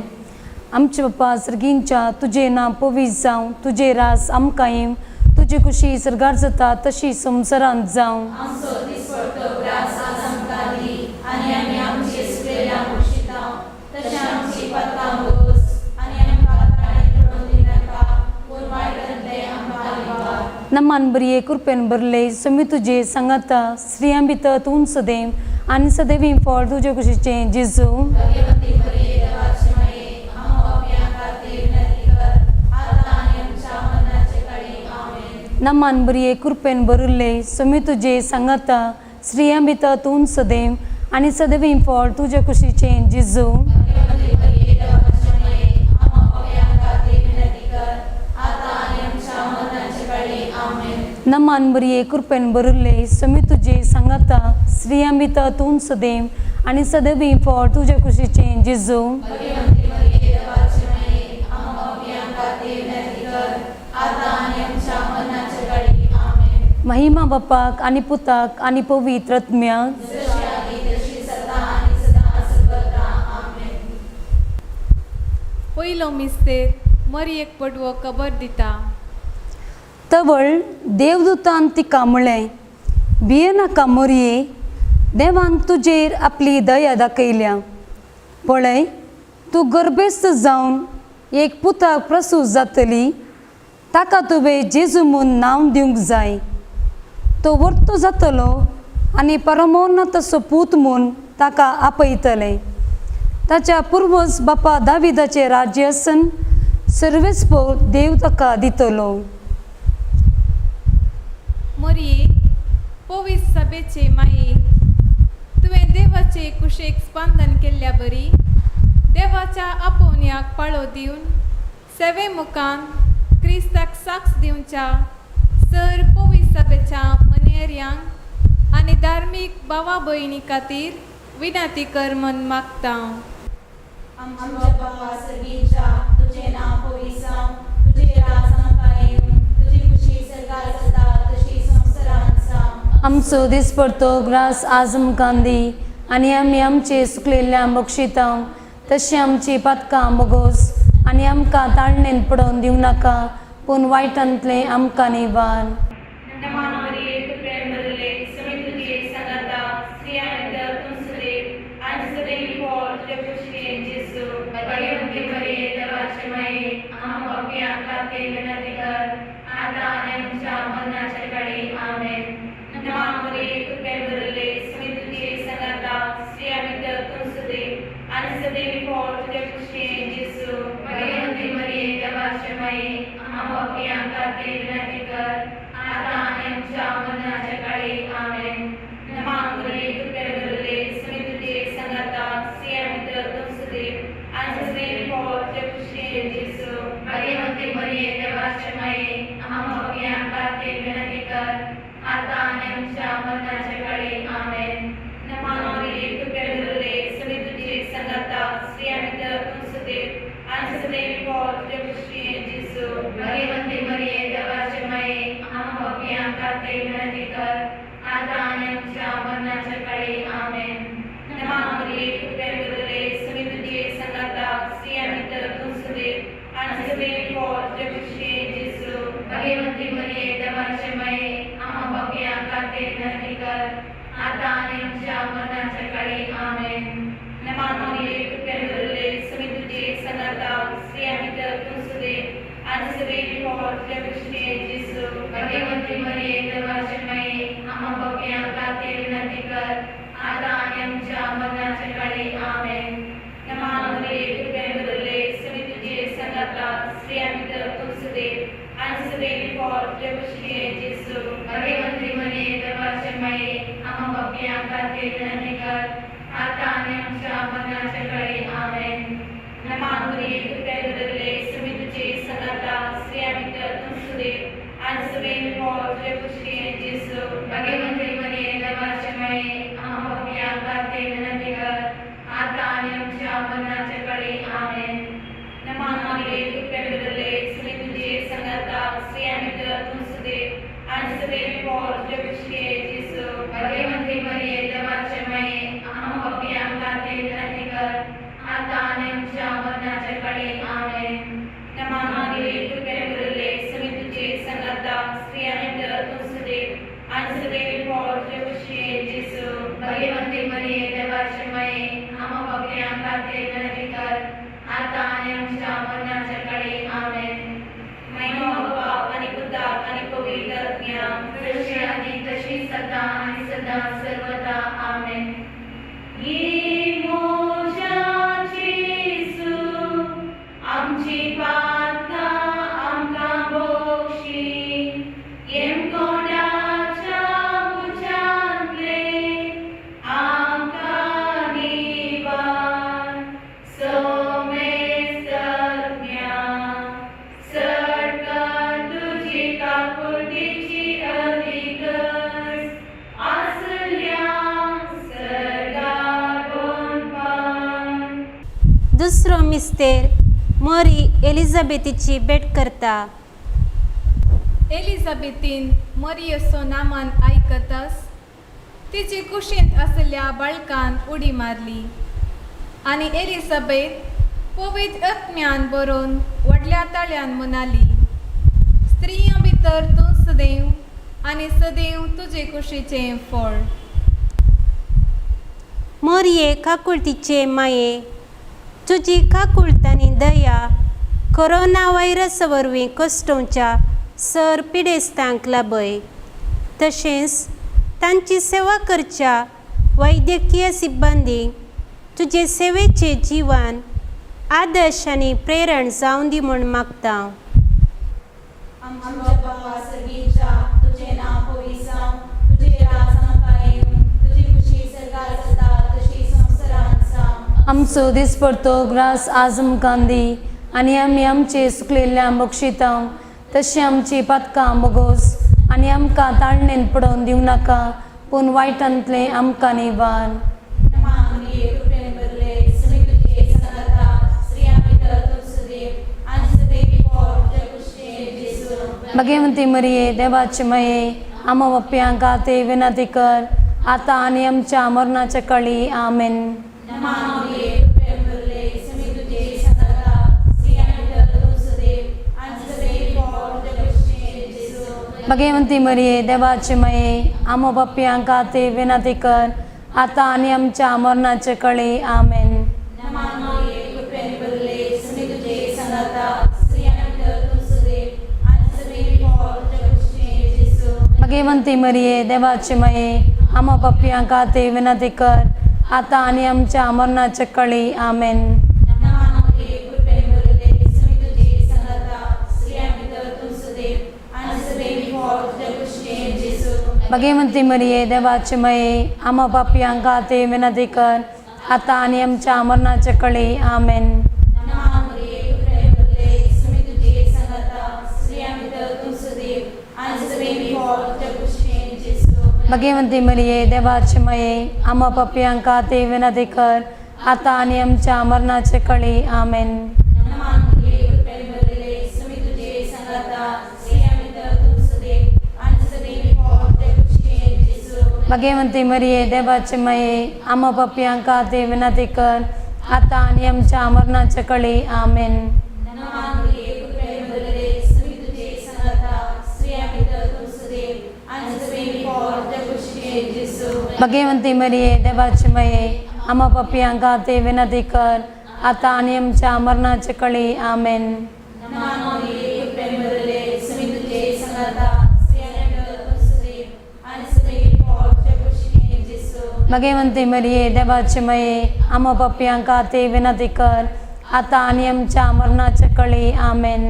S3: आमचे बाप्पा सर्गींच्या, तुजें नांव पवित्र जावं, तुजें रास आमकां येवं, तुजी खुशी सर्गार जाता तशी संवसारांत जावं. नमान बरये कृपेन भरले, समी तुजे सांगाता, स्त्रियां भितर तूं सदैव आनी सदैव फळ तुजे कुशीचें जेजू. नमान बरये कृपेन भरिल्ले, समी तुजे सांगाता, स्त्रियां भितर तूं सदैव आनी सदैव फळ तुजे कुशीचें जेजू. नमान बरये कृपेन भरिल्ले समी तुजे सांगाता स्त्रियां भितर तूं सदैव आनी सदैव फळ तुज्या कुशीचें जेजू. महिमा बापाक आनी पुताक आनी पवित्र आत्म्याक.
S1: पयलो मिस्तेर मरयेक पडवो खबर दिता.
S3: तवळ देवदूतान तिका म्हळें, भियेनाका मोरये, देवान तुजेर आपली दया दाखयल्या. पळय, तूं गर्भेस्त जावन एक पुताक प्रसूत जातली, ताका तुवें जेजू म्हूण नांव दिवंक जाय. तो वर्तो जातलो आनी परमोन्नताचो पूत म्हूण ताका आपयतले. ताच्या पुर्वज बापा दाविदाचें राज्य आसन सर्वेस्पोर देव ताका दितलो.
S1: मरये पवित्र सभेचे माये, तुवें देवाचे कुशेक स्पंदन केल्ल्या बरी देवाच्या आपोवण्याक पाळो दिवन सेवे मुखान क्रिस्ताक साक्ष दिवच्या सर पवित्र सभेच्या मनेर्यांक आनी धार्मीक भावा भयणी खातीर विनंती कर म्हूण मागता.
S5: आमच्या बापा सर्गीच्या, तुझे नाव पवित्र जावं, तुझे राज आमकां येवं, तुजी खुशी सर्गार जाता तशी संवसारांत जावं.
S3: आमचो दिसपडतो ग्रास आज आमकां दी आनी आमी आमचे सुकलेल्या बक्षिता तशी आमची पातकां बोगोस आनी आमकां ताळणेन पडोवन दिवं नाका, पूण वायटांतलें आमकां निवार.
S5: नमान मरिये, कृपेन भरिल्ले, समी तुजे सांगाता, स्त्रियां भितर तूं सदैव आनी सदैव फळ तुज्या कुशीचें जेजू.
S6: भगवंती मरिये देवाचे माये, आम्हा पापयां खातीर विनंती कर, आता आनी आमच्या मरणाच्या काळी. आमेन.
S5: नमान मरिये, कृपेन भरिल्ले, समी तुजे सांगाता, स्त्रियां भितर तूं सदैव आनी सदैव फळ तुज्या कुशीचें जेजू.
S6: भगवंती मरिये देवाचे माये, आम्हा पापयां खातीर विनंती कर, आता आनी आमच्या मरणाच्या काळी. आमेन.
S5: नमान मरिये, कृपेन भरिल्ले, समी तुजे सांगाता, स्त्रियां भितर तूं सदैव आनी सदैव फळ तुज्या कुशीचें जेजू.
S6: भगवंती मरिये देवाचे माये, आम्हा पापयां खातीर विनंती कर, आता आनी आमच्या मरणाच्या काळी. आमेन.
S5: नमान मरिये, कृपेन भरिल्ले, समी तुजे सांगाता, स्त्रियां भितर तूं सदैव आनी सदैव फळ तुज्या कुशीचें जेजू.
S6: भगवंती मरिये देवाचे माये, आम्हा पापयां खातीर विनंती कर, आता आनी आमच्या मरणाच्या काळी. आमेन.
S5: नमान मरिये, कृपेन भरिल्ले, समी तुजे सांगाता, स्त्रियां भितर तूं सदैव आनी सदैव फळ तुज्या कुशीचें जेजू.
S6: भगवंती मरिये देवाचे माये, आम्हा पापयां खातीर विनंती कर, आता आनी आमच्या मरणाच्या काळी. आमेन.
S5: नमान मरिये, कृपेन भरिल्ले, समी तुजे सांगाता, स्त्रियां भितर तूं सदैव आनी सदैव फळ तुज्या कुशीचें जेजू.
S6: भगवंती मरिये देवाचे माये, आम्हा पापयां खातीर विनंती कर, आता आनी आमच्या मरणाच्या काळी. आमेन.
S5: नमान मरिये, कृपेन भरिल्ले, समी तुजे सांगाता, स्त्रियां भितर तूं सदैव आनी सदैव फळ तुज्या कुशीचें जेजू.
S6: भगवंती मरिये देवाचे माये, आम्हा पापयां खातीर विनंती कर, आता आनी आमच्या मरणाच्या काळी. आमेन.
S5: नमान मरिये, कृपेन भरिल्ले, समी तुजे सांगाता, स्त्रियां भितर तूं सदैव आनी सदैव फळ तुज्या कुशीचें जेजू.
S6: भगवंती मरिये देवाचे माये, आम्हा पापयां खातीर विनंती कर, आता आनी आमच्या मरणाच्या काळी. आमेन.
S5: नमान मरिये, कृपेन भरिल्ले, समी तुजे सांगाता, स्त्रियां भितर तूं सदैव आनी सदैव फळ तुज्या कुशीचें जेजू.
S6: भगवंती मरिये देवाचे माये, आम्हा पापयां खातीर विनंती कर, आता आनी आमच्या मरणाच्या काळी. आमेन.
S5: नमान मरिये, कृपेन भरिल्ले, समी तुजे सांगाता, स्त्रियां भितर तूं सदैव आनी सदैव फळ तुज्या कुशीचें जेजू.
S6: भगवंती मरिये देवाचे माये, आम्हा पापयां खातीर विनंती कर, आता आनी आमच्या मरणाच्या काळी. आमेन.
S5: महिमा बापाक आनी पुताक आनी पवित्र आत्म्याक,
S6: जशी आदी तशी सदा आणि सदा सर्वदा. आमेन.
S5: आमची पातकां आमकां भोगशी, येमकोंडाच्या उज्यांतले आमकां निवार. सोमेस्तज्ञा, चड कर तुजी काकुळटीची.
S7: दुसरो मिस्तेर मरी एलिझाबेथीची भेट करता.
S8: एलिझाबेथीन मरियसो नामान आयकतास तिची कुशींत आशिल्ल्या बाळकान उडी मारली आनी एलिझाबेथ पवित्र आत्म्यान बरोवन व्हडल्या ताळ्यान म्हणाली, स्त्रियां भितर तूं सदैव आनी सदैव तुजे कुशीचें फळ.
S7: मोरये काकुळतीचे माये, तुजी काकुळट आनी दया कोरोना व्हायरस वरवीं कश्टोवच्या सर पिडेस्तांक लाभय, तशेंच तांची सेवा करच्या वैद्यकीय सिब्बंदींक तुजे सेवेचें जिवन आदर्श आनी प्रेरण जावं दी म्हूण मागता.
S5: आमच्या बापा सर्गीच्या, तुजें नांव पवित्र जावं, तुजें राज आमकां येवं, तुजी खुशी सर्गार जाता तशी संवसारांत जावं.
S3: आमचो दिसपडतो ग्रास आज आमकां दी आनी आमी आमचे सुकलेल्या बक्षिता तशी आमची पातकां बोगोस आनी आमकां ताळणेन पडोवन दिवं नाका, पूण वायटांतलें आमकां निवार.
S5: नमा मरिये, कृपेन भरले, स्वामी तुजे संगाता, स्त्रियां भितर तूं सदैव आनी सदैव पोट तुज्या कुशीचें जेजू.
S3: भगवंती मरिये, देवाची माये, आमा बाप्यांक ते विनंती कर आता आनी आमच्या मरणाच्या कळी. आमेन.
S5: नमा मरिये, कृपेन भरले, स्वामी तुजे संगाता, स्त्रियां भितर तूं सदैव आनी सदैव पोट तुज्या कुशीचें जेजू.
S3: भगवंती मरिये, देवाची माये, आमा बाप्यांक ते विनंती कर आता आनी आमच्या मरणाच्या कळी. आमेन.
S5: नमा मरिये, कृपेन भरले, स्वामी तुजे संगाता, स्त्रियां भितर तूं सदैव आनी सदैव पोट तुज्या कुशीचें जेजू.
S3: भगवंती मरिये, देवाची माये, आमा बाप्यांक ते विनंती कर आता आनी आमच्या मरणाच्या कळी. आमेन.
S5: नमा मरिये, कृपेन भरले, स्वामी तुजे संगाता, स्त्रियां भितर तूं सदैव आनी सदैव पोट तुज्या कुशीचें जेजू.
S3: भगवंती मरिये, देवाची माये, आमा पापयांक ते विनंती कर आता आनी आमच्या मरणाच्या कळी. आमेन.
S5: नमा मरिये, कृपेन भरले, स्वामी तुजे संगाता, स्त्रियां भितर तूं सदैव आनी सदैव पोट तुज्या कुशीचें जेजू.
S3: भगवंती मरिये, देवाची माये, आमा पापयांक ते विनंती कर आता आनी आमच्या मरणाच्या कळी. आमेन.
S5: नमा मरिये, कृपेन भरले, स्वामी तुजे संगाता, स्त्रियां भितर तूं सदैव आनी सदैव पोट तुज्या कुशीचें जेजू.
S3: भगवंती मरिये, देवाची माये, आमा पापयांक ते विनंती कर आता आनी आमच्या मरणाच्या कळी. आमेन.
S5: नमा मरिये, कृपेन भरले, स्वामी तुजे संगाता, स्त्रियां भितर तूं सदैव आनी सदैव पोट तुज्या कुशीचें जेजू.
S3: भगवंती मरिये, देवाची माये, आमा पापयांक ते विनंती कर आता आनी आमच्या मरणाच्या कळी. आमेन.
S5: नमा मरिये, कृपेन भरले, स्वामी तुजे संगाता, स्त्रियां भितर तूं सदैव आनी सदैव पोट तुज्या कुशीचें जेजू.
S3: भगवंती मरिये, देवाची माये, आमा पापयांक ते विनंती कर आता आनी आमच्या मरणाच्या कळी. आमेन.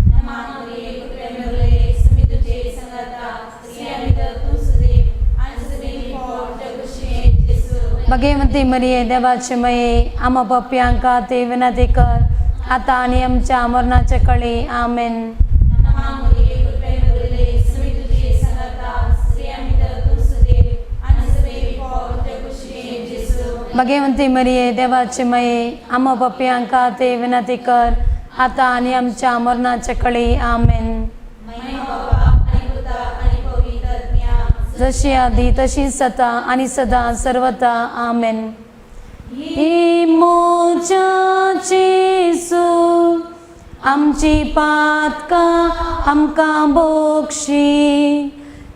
S5: नमा मरिये, कृपेन भरले, स्वामी तुजे संगाता, स्त्रियां भितर तूं सदैव आनी सदैव पोट तुज्या कुशीचें जेजू.
S3: भगवंती मरिये, देवाची माये, आमा पापयांक ते विनंती कर आता आनी आमच्या मरणाच्या कळी. आमेन.
S5: नमा मरिये, कृपेन भरले, स्वामी तुजे संगाता, स्त्रियां भितर तूं सदैव आनी सदैव पोट तुज्या कुशीचें जेजू.
S3: भगवंती मरिये, देवाची माये, आमा पापयांक ते विनंती कर आता आनी आमच्या मरणाच्या कळी. आमेन.
S5: महिमा बापा आनी पुता आनी पवित्र आत्म्या,
S3: जशी आधी तशी सता आणि सदा सर्वता. आमेन. जेसू, आमची पातकां आमकां बोक्षी,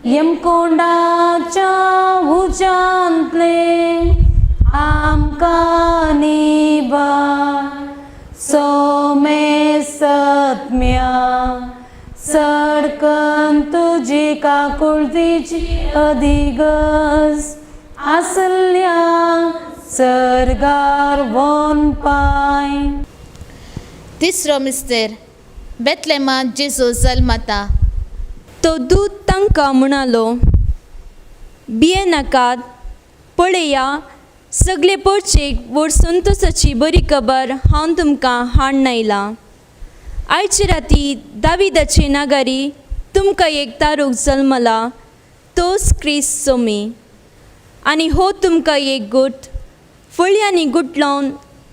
S3: यमकोंडाच्या उज्यांतले आमकां निवार, सोमे सत्म्या सडकन तुजी काकुळतीची अधिगस आसल्या सर्गार वन पाय.
S1: तिसरो मिस्तेर बेतलेमात जेजू जल्मता.
S9: तो दूत तांकां म्हणालो, भियेनाकात, पळया, सगळे पोरचेक व्हड संतोसाची बरी खबर हांव तुमकां हाडून आयलां. आयचे राती दाविदाचे नागारी तुमकां एक तारूक जल्मला, तोच क्रिस्त सोमी. आनी हो तुमकां एक गुट फळयांनी गुटलावन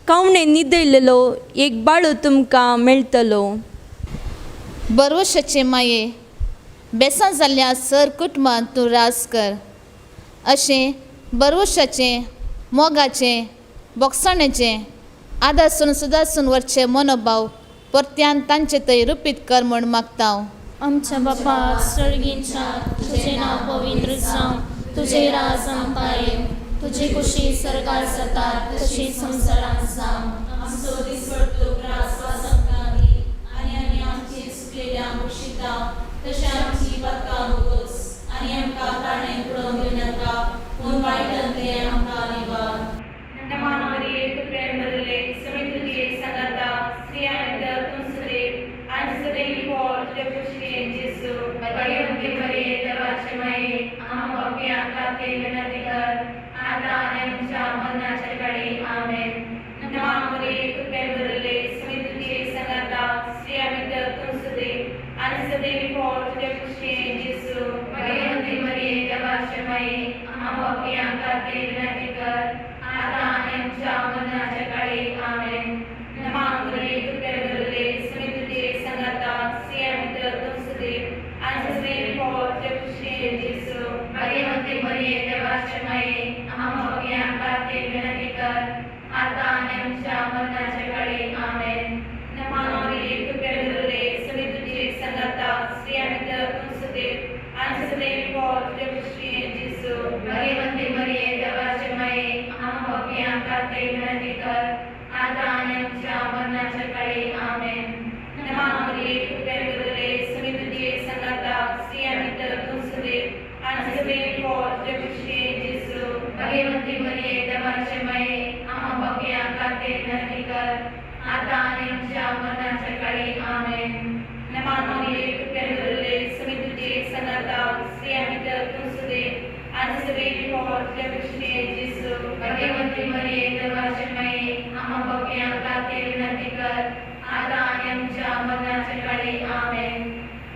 S9: कावणे न्हिदयलेलो एक बाळू तुमकां मेळटलो.
S5: बरवशाचे माये बेसां जाल्ल्या सर कुटुंबांत तूं राज कर अशें बरवशाचें मोगाचें बोगसाणेचें आदासून सुदासून वरचें मनोभाव परत्यान तांचे थंय रुपीत कर म्हूण मागता हांव.
S1: आमच्या बापा सर्गींच्या, तुजें नांव पवित्र जावं, तुजें राज आमकां येवं, तुजी खुशी सर्गार जाता तशी संवसारांत जावं. आमचो दिसपट्टो ग्रास वास आमकां दी आनी आमी आमची चुकलेल्या बक्षिता तशें आमची पातकां बोगस आनी आमकां ताणें उडोवन दिवं नाका, पूण वायटांतलें आमकां निवार.
S6: नमान मरिये, कृपेन भरिल्ले, स्वामी तुजे सांगाता, स्त्रियां भितर तूं सुदेव आनी सदैव फळ तुज्या कुशीन जेजू. भाग्यवंती मरिये, देवाचे माये, आम्हा पापयां खातीर विनंती कर, आतां आनी आमच्या मरणाच्या वेळी. आमेन. नमान मरिये, कृपेन भरिल्ले, स्वामी तुजे सांगाता, स्त्रियां भितर तूं सुदेव आनी सदैव फळ तुज्या कुशीन जेजू. भाग्यवंती मरिये, देवाचे माये, आम्हा पापयां खातीर विनंती कर, आतां आनी आमच्या मरणाच्या वेळी. आमेन. नमान मरिये, कृपेन भरिल्ले, स्वामी तुजे सांगाता, स्त्रियां भितर तूं सुदेव आनी सदैव फळ तुज्या कुशीन जेजू. भाग्यवंती मरिये, देवाचे माये, आम्हा पापयां खातीर विनंती कर, आतां आनी आमच्या मरणाच्या वेळी. आमेन. नमान मरिये, कृपेन भरिल्ले, स्वामी तुजे सांगाता, स्त्रियां भितर तूं सुदेव आनी सदैव फळ तुज्या कुशीन जेजू. भाग्यवंती मरिये, देवाचे माये, आम्हा पापयां खातीर विनंती कर, आतां आनी आमच्या मरणाच्या वेळी. आमेन. नमान मरिये, कृपेन भरिल्ले, स्वामी तुजे सांगाता, स्त्रियां भितर तूं सुदेव आनी सदैव फळ तुज्या कुशीन जेजू. भाग्यवंती मरिये, देवाचे माये, आम्हा पापयां खातीर विनंती कर, आतां आनी आमच्या मरणाच्या वेळी. आमेन. नमान मरिये, कृपेन भरिल्ले, स्वामी तुजे सांगाता, स्त्रियां भितर तूं सुदेव आनी सदैव फळ तुज्या कुशीन जेजू. भाग्यवंती मरिये, देवाचे माये, आम्हा पापयां खातीर विनंती कर, आतां आनी आमच्या मरणाच्या वेळी. आमेन.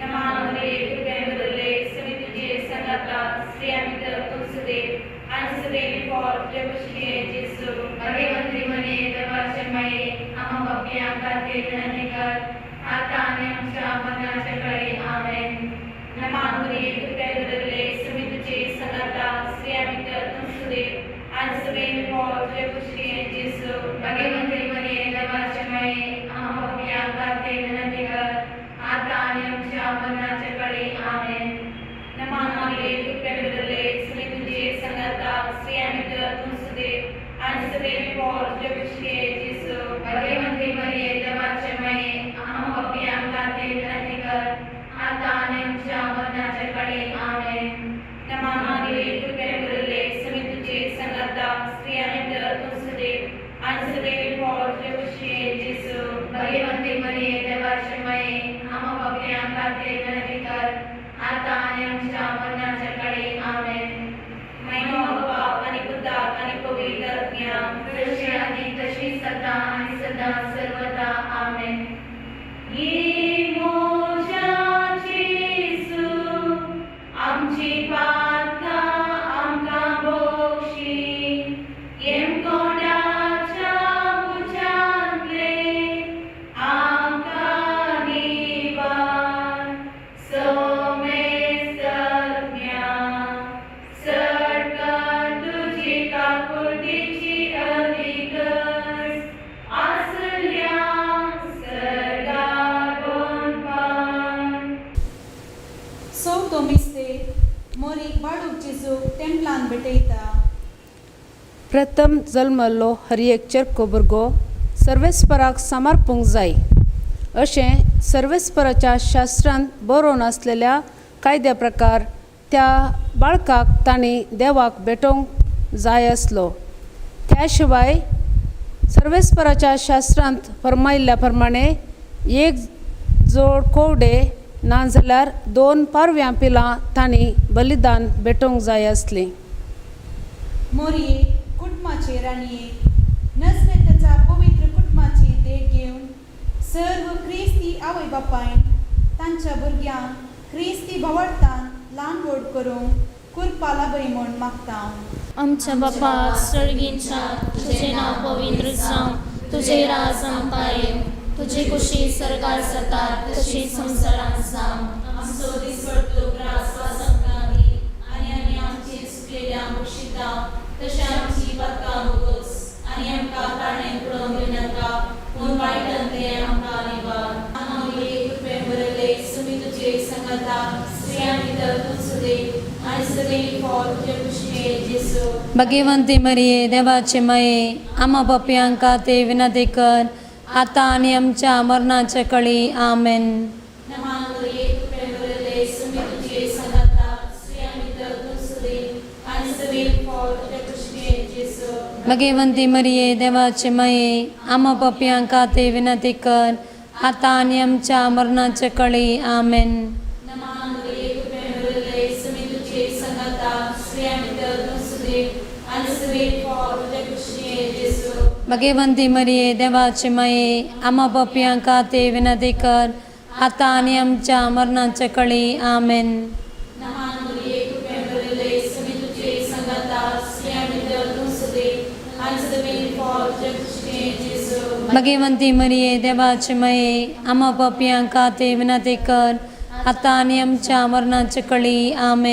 S6: नमान मरिये, कृपेन भरिल्ले, स्वामी तुजे सांगाता, स्त्रियां भितर तूं सुदेव आनी सदैव फळ तुज्या कुशीन जेजू. भाग्यवंती मरिये, देवाचे माये, आम्हा पापयां खातीर विनंती कर, आतां आनी आमच्या मरणाच्या वेळी. आमेन. नमान मरिये, कृपेन भरिल्ले, स्वामी तुजे सांगाता, स्त्रियां भितर तूं सुदेव आनी सदैव फळ तुज्या कुशीन जेजू. भाग्यवंती मरिये, देवाचे माये, आम्हा पापयां खातीर विनंती कर, आतां आनी आमच्या मरणाच्या वेळी. आमेन. नमान मरिये, कृपेन भरिल्ले, स्वामी तुजे सांगाता, स्त्रियां भितर तूं सुदेव आनी सदैव फळ तुज्या कुशीन जेजू. भाग्यवंती मरिये, देवाचे माये, आम्हा पापयां खातीर विनंती कर, आतां आनी आमच्या मरणाच्या वेळी. आमेन. नमान मरिये, कृपेन भरिल्ले, स्वामी तुजे सांगाता, स्त्रियां भितर तूं सुदेव आनी सदैव फळ तुज्या कुशीन जेजू. भाग्यवंती मरिये, देवाचे माये, आम्हा पापयां खातीर विनंती कर, आतां आनी आमच्या मरणाच्या वेळी. आमेन. महिमा बापाक आनी पुताक आनी पवित्र आत्म्याक, जशी आदी तशी सदां आनी सदां सर्वदा. आमेन. ये मोज्या जेजू, आमची पातकां आमकां बक्षी, येमकोंडाच्या उज्यांतले आमकां निवार, सोमेस्तज्ञा चड तुजी काकुळटीची अधिगर्ज आसल्या सर्गार वनपान.
S8: चवथो मिस्तेर, मोरीक बाळूक जेजूक टेंपलान भेटयता.
S3: प्रथम जल्मल्लो हर एक चेरको भुरगो सर्वेस्पराक समर्पूंक जाय अशें सर्वेस्पराच्या शास्त्रांत बरोवन आसलेल्या कायद्या प्रकार त्या बाळकाक तांणी देवाक भेटोवंक जाय आसलो. त्या शिवाय सर्वेस्पराच्या शास्त्रांत फरमायल्ल्या प्रमाणे एक जोड कोवडे नाजाल्यार दोन पारव्यां पिलां तांणी बलिदान भेटोवंक जाय आसलीं.
S8: मोरये कुटुंबाचे राणये, नजरेताच्या पवित्र कुटुंबाची देख घेवन सर्व क्रिस्ती आवय बापायन तांच्या भुरग्यांक क्रिस्ती भावार्थान ल्हान व्हड करूंक कुरपा लाभय म्हूण मागता हांव.
S1: आमच्या बापा सर्गींच्या, तुजें नांव पवित्र जावं, तुजें राज आमकां येवं, तुजी कुशी सर्गार जाता तशी संवसारांत जावं.
S6: आमचो दिसपडतो ग्रास वास आमकां दी आनी आमी आमची चुकलेल्या बक्षिता तशें आमची पातकां भोगोस आनी आमकां ताणें पडोवन दिवनाका पूण वायटांतलें आमकां निवार. मरिये कृपेन भरिल्ले, सुमी तुजे सांगाता, स्त्रियां भितर तूं सुदेव आनी सदैव फळ तुजे कुशीचें जेजू.
S3: भगवंती मरिये देवाचे माये आम्हा पापयांका ते विनंती कर आता आणि आमच्या मरणाच्या कळी. आमेन.
S6: नमान मरिये कृपेन भरिल्ले, सुमी तुजे सांगाता, स्त्रियां भितर तूं सुदेव आनी सदैव फळ तुजे कुशीचें जेजू.
S3: भगवंती मरिये देवाचे माये आम्हा पापयांका ते विनंती कर आता आणि आमच्या मरणाच्या कळी. आमेन.
S6: नमान मरिये कृपेन भरिल्ले, सुमी तुजे सांगाता, स्त्रियां भितर तूं सुदेव आनी सदैव फळ तुजे कुशीचें जेजू.
S3: भगवंती मरिये देवाचे माये आम्हा पापयांका ते विनंती कर आता आणि आमच्या मरणाच्या कळी. आमेन.
S6: नमान मरिये कृपेन भरिल्ले, सुमी तुजे सांगाता, स्त्रियां भितर तूं सुदेव आनी सदैव फळ तुजे कुशीचें जेजू.
S3: भगवंती मरिये देवाचे माये आम्हा पापयांका ते विनंती कर आता आणि आमच्या मरणाच्या कळी. आमेन.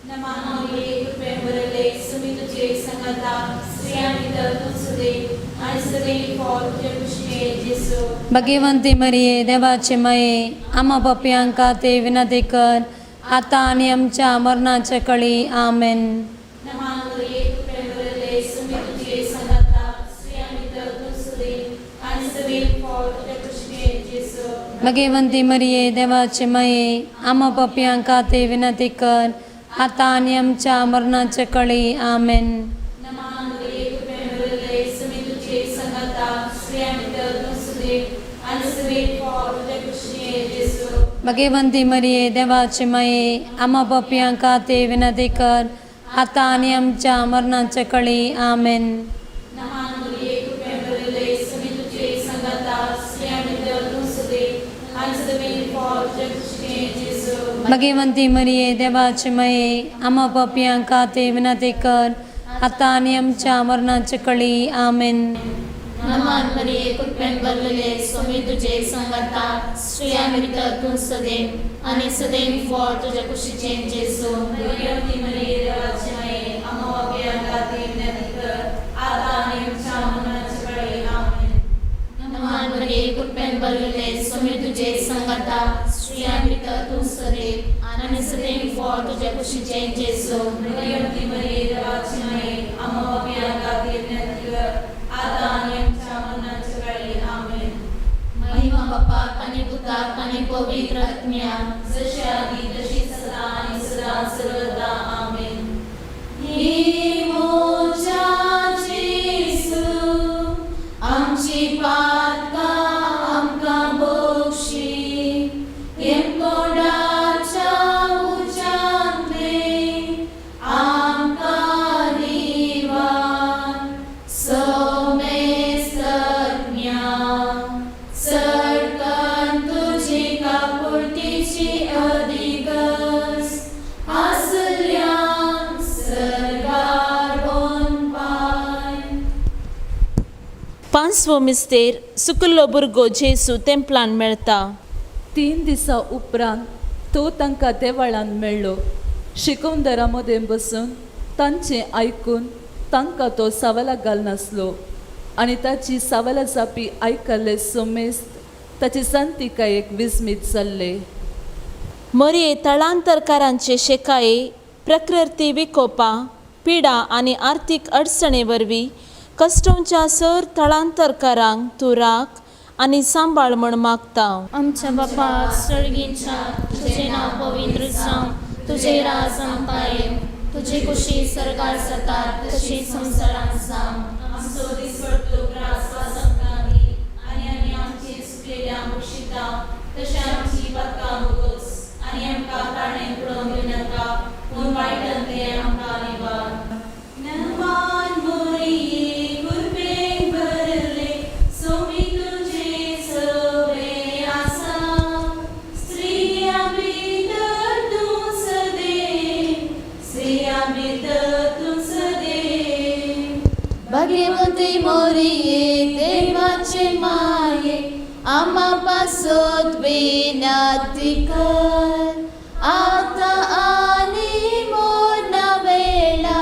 S6: नमान मरिये कृपेन भरिल्ले, सुमी तुजे सांगाता, स्त्रियां भितर तूं सुदेव आनी सदैव फळ तुजे कुशीचें जेजू.
S3: भगवंती मरिये देवाचे माये आम्हा पापयांका ते विनंती कर आता आणि आमच्या मरणाच्या कळी. आमेन.
S6: नमान मरिये कृपेन भरिल्ले, सुमी तुजे सांगाता, स्त्रियां भितर तूं सुदेव आनी सदैव फळ तुजे कुशीचें जेजू.
S3: भगवंती मरिये देवाचे माये आम्हा पापयांका ते विनंती कर आता आणि आमच्या मरणाच्या कळी. आमेन.
S6: नमान मरिये कृपेन भरिल्ले, सुमी तुजे सांगाता, स्त्रियां भितर तूं सुदेव आनी सदैव फळ तुजे कुशीचें जेजू.
S3: भगवंती मरिये देवाचे माये आम्हा पापयांका ते विनंती कर आता आणि आमच्या मरणाच्या कळी. आमेन.
S6: नमान मरिये कृपेन भरिल्ले, सुमी तुजे सांगाता, स्त्रियां भितर तूं सुदेव आनी सदैव फळ तुजे कुशीचें जेजू.
S3: भगवंती मरिये देवाचे माये आम्हा पापयांका ते विनंती कर आता आणि आमच्या मरणाच्या कळी. आमेन.
S1: नमान मरिये कृपेन भरलेले, स्वामी तुजे सांगाता, स्त्रियां भितर तूं सदैव आनी सदैव फळ तुज्या कुशीचें जेजू.
S6: भगवती मरिये देवाचे माये आम्हा पापयां खातीर विनंती कर आता आनी आमच्या मरणाच्या वेळी. आमेन.
S1: नमान मरिये कृपेन भरलेले, स्वामी तुजे सांगाता, स्त्रियां भितर तूं सदैव आनी सदैव फळ तुज्या कुशीचें जेजू.
S6: भगवती मरिये देवाचे माये आम्हा पापयां खातीर विनंती कर आता आनी आमच्या मरणाच्या वेळी. आमेन.
S1: महिमा बापाक आनी पुताक आनी पवित्र आत्म्याक,
S6: जशी आदी तशी सदा आनी सदा सर्वदा. आमेन.
S1: ही मोजा जेजू, आमची पातकां आमकां बक्षी, येमकोंडाच्या उज्यांतले आमकां निवार. सोमेस्तज्ञा, चडकन तुजी काकुळटीची अदिगस आसल्या सर्गार वनपाय.
S10: पांचवो मिस्तेर सुकुल्लो भुरगो जेजू तेंपलान मेळटा.
S11: 3 दिसां उपरांत तो तांकां देवळान मेळ्ळो. शिकोवंदरा मदें बसून तांचें आयकून तांकां तो सवालां घालनासलो आनी ताची सवालां जापी आयकल्ले सोमेस्त ताचे जाणतिकायेक विस्मीत जाल्ले.
S10: मरये थळांतरकारांचे शेकाये प्रकृती विकोपा पिडा आनी आर्थीक अडचणे वरवीं कस्टमच्या सर थळांतरकारांक तूं राख आनी सांबाळ म्हण मागता.
S1: आमच्या बापा सर्गींच्या, तुजें नांव पवित्र जावं, तुजें राज आमकां येवं, तुजी कुशी सर्गार जाता तशी संवसारांत जावं.
S6: आमचो दिसपडतो ग्रास वास आमकां दी आनी आमी आमची चुकलेल्या बक्षिता तशें आमची पातकां भोगोस आनी आमकां ताणें पडोवन दिवनाका पूण वायटांतलें आमकां निवार.
S9: नमान मरिये कृपेन भरले, स्वामी तुझे सवे आसा, स्त्रियां भितर तूं सदैव, स्त्रियां भितर तूं सदैव.
S1: भगवती मोरिये देवाची आमा पासत विनंती कर आतां आनी मोरना वेळा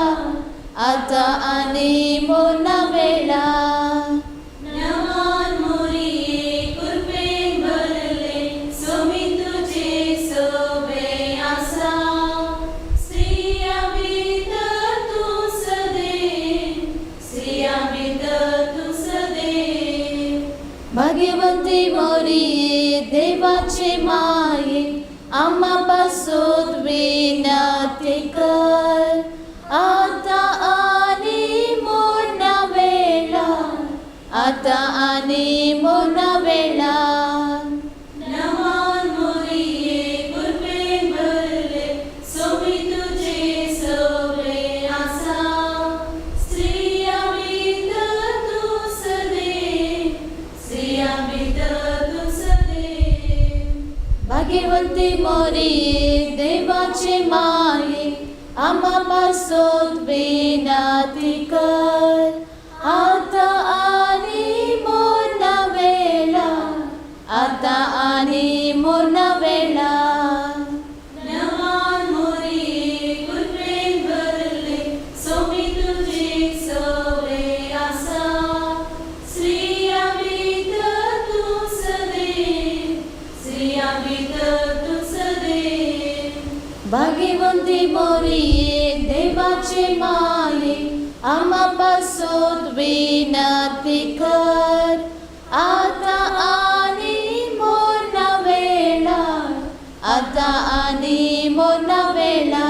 S1: आतां आनी मोरना वेळा.
S6: नमान मोरिये कृपेन भरले सोमी तुझे सोबे आसा स्त्रिया भितर तूं सदैव स्त्रिया भितर तूं सदैव.
S1: भाग्यवंती मोरिये देवाचे माये आमा पासत विनंती कर आतां आनी मोरना वेळा आतां आनी मोरना वेळा.
S6: नमान मोरिये कृपेन भरले सोमी तुझे सोबे आसा स्त्रिया भितर तूं सदैव स्त्रिया भितर तूं सदैव.
S1: भाग्यवंती मोरिये देवाचे माये आमा पासत विनंती कर आतां आनी मोरना वेळा आतां आनी मोरना वेळा.
S6: नमान मोरिये कृपेन भरले सोमी तुझे सोबे आसा स्त्रिया भितर तूं सदैव स्त्रिया भितर तूं सदैव.
S1: भाग्यवंती मोरिये देवाचे माये आमा पासत विनंती कर आतां आनी मोरना वेळा आतां आनी मोरना वेळा.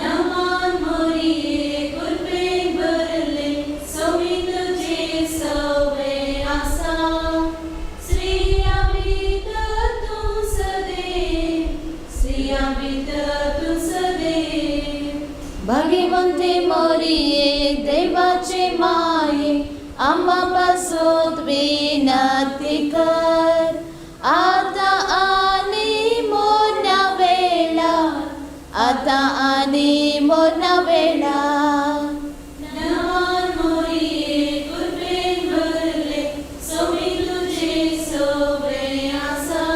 S6: नमान मोरिये कृपेन भरले सोमी तुझे सोबे आसा स्त्रिया भितर तूं सदैव स्त्रिया भितर तूं सदैव.
S1: भाग्यवंती मोरिये देवाचे माये आमा पासत विनंती कर आतां आनी मोरना वेळा आतां आनी मोरना वेळा.
S6: नमान मोरिये कृपेन भरले सोमी तुझे सोबे आसा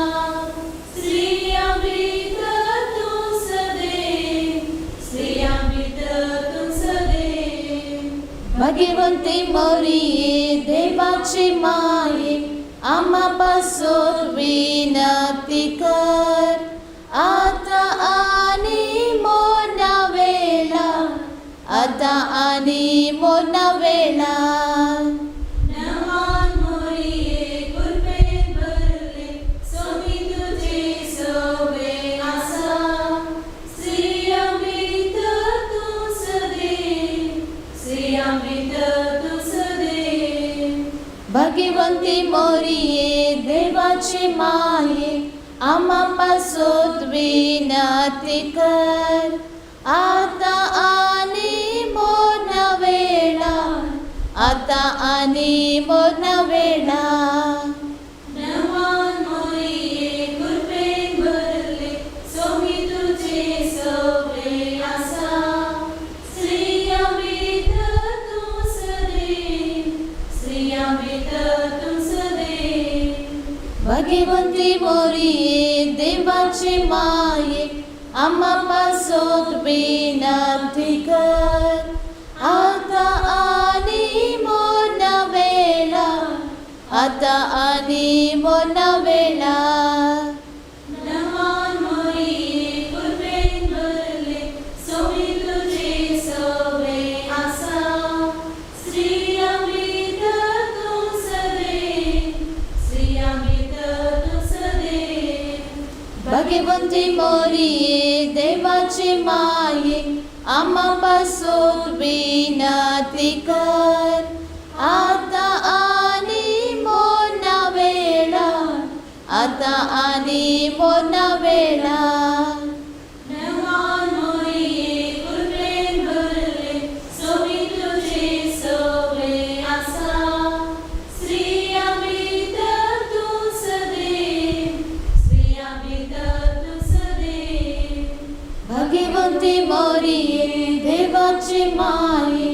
S6: स्त्रिया भितर तूं सदैव स्त्रिया भितर तूं सदैव.
S1: भाग्यवंती मोरिये देवाचे माये आमा पासत विनंती कर आतां आनी मोरना वेळा आतां आनी मोरना वेळा.
S6: नमान मोरिये कृपेन भरले सोमी तुझे सोबे आसा स्त्रिया भितर तूं सदैव स्त्रिया भितर तूं सदैव.
S1: भाग्यवंती मोरिये देवाचे माये आमा पासत विनंती कर आतां आनी मोरना वेळा आतां आनी मोरना वेळा.
S6: नमान मोरिये कृपेन भरले सोमी तुझे सोबे आसा स्त्रिया भितर तूं सदैव स्त्रिया भितर तूं सदैव.
S1: भाग्यवंती मोरिये देवाचे माये आमा पासत विनंती कर आतां आनी मोरना वेळा आतां आनी मोरना वेळा.
S6: नमान मोरिये कृपेन भरले सोमी तुझे सोबे आसा स्त्रिया भितर तूं सदैव स्त्रिया भितर तूं सदैव.
S1: भाग्यवंती मोरिये देवाचे माये आमा पासत विनंती कर आतां आनी मोरना वेळा आतां आनी मोरना वेळा.
S6: नमान मोरिये कृपेन भरले सोमी तुझे सोबे आसा स्त्रिया भितर तूं सदैव स्त्रिया भितर तूं सदैव.
S1: भाग्यवंती मोरिये देवाचे माये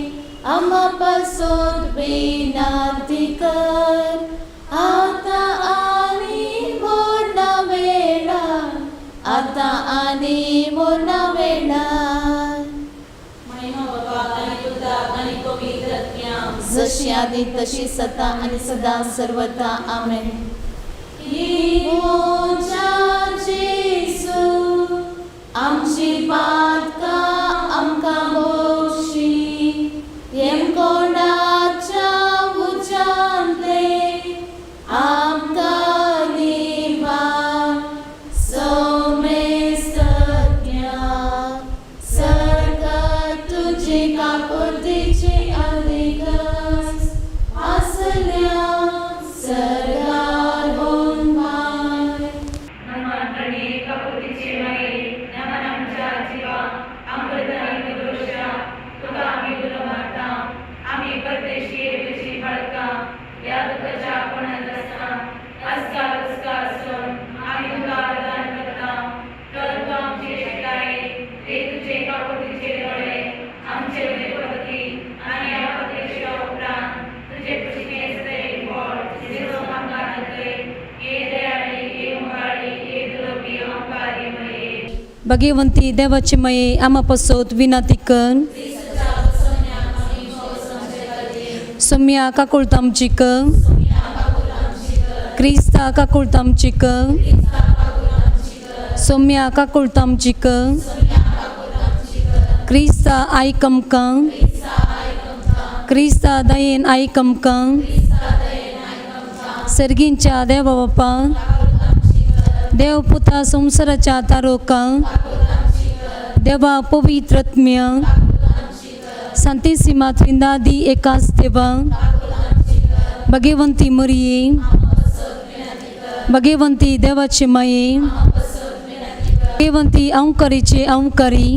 S1: आमा पासत विनंती कर आतां जशी आदी तशी सता आनी सदा सर्वता आमेन। जेजू आमची पातकां आमकां बोशी, येमकोंडाच्या उज्यांतले आमकां निवार। सोमेस्तज्ञा सरकार तुजी काकुळतीची अधिकच आसल्या सरकार होनमाय।
S6: नमन आणि काकुळतीचे माये, नमन आमच्या जिवा, अमृत आणि दोषा, तुका आमी उलो मारता, आमी परदेशी तुजी बाळकां, ह्या दुःखाच्या कोणात आसता, आसका उस्का आसून आमी तुका आराधन करता, तर तूं आमचे शिकाय, ते तुजे काकुळतीचे दोळे आमचे वयर पडती आनी ह्या परदेशा उपरांत तुजे कुशीने सदैव फळ जेजू आमकां दाखय. ये दयाळी, ये मोगाळी, ये दुलोपी ओंकारी मये.
S3: भगवंती देवाची मये आमा पसोत विनंती कर। सोम्या काकुळत आमची कर, क्रिस्ता काकुळत आमची कर, सोम्या काकुळत आमची कर, क्रिस्ता आयक आमकां, क्रिस्ता दयेन आयक आमकां। सर्गींच्या देवा बापा, देव पुता संवसाराच्या तारोका, देवा पवित्रत्म्य, सांतिसिमा त्रिंदादी एकाच देवा, भगवंती मरिये, भगवंती देवाचे माये, भगवंती अंकरीचे अंकरी,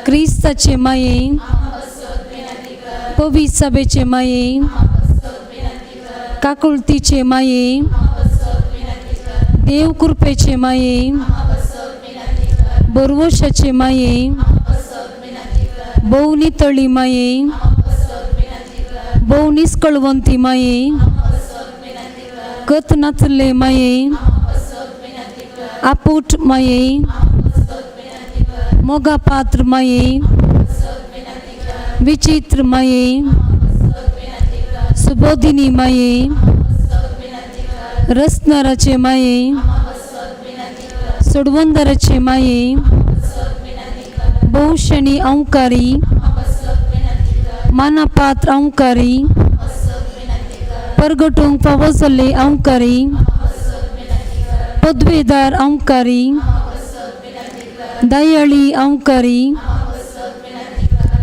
S3: क्रिस्ताचे माये, पवित्र सभेचे माये, काकुळतीचे माये, देव कृपेचे माये, बोरवशाचे माये, भोव नितळी माये, भोव निस्कळवंती माये, कत नाचले माये, आपूट माये, मोगा पात्र माये, विचित्र माये, सुबोधिनी माये, रसनाराचे माये, सोडवंदराचे माये, बहुशणी अंकारी, मानापात्र अंकारी, परगटूंक फावो जाल्ले अंकारी, पदवेदार अंकारी, दयाळी अंकारी,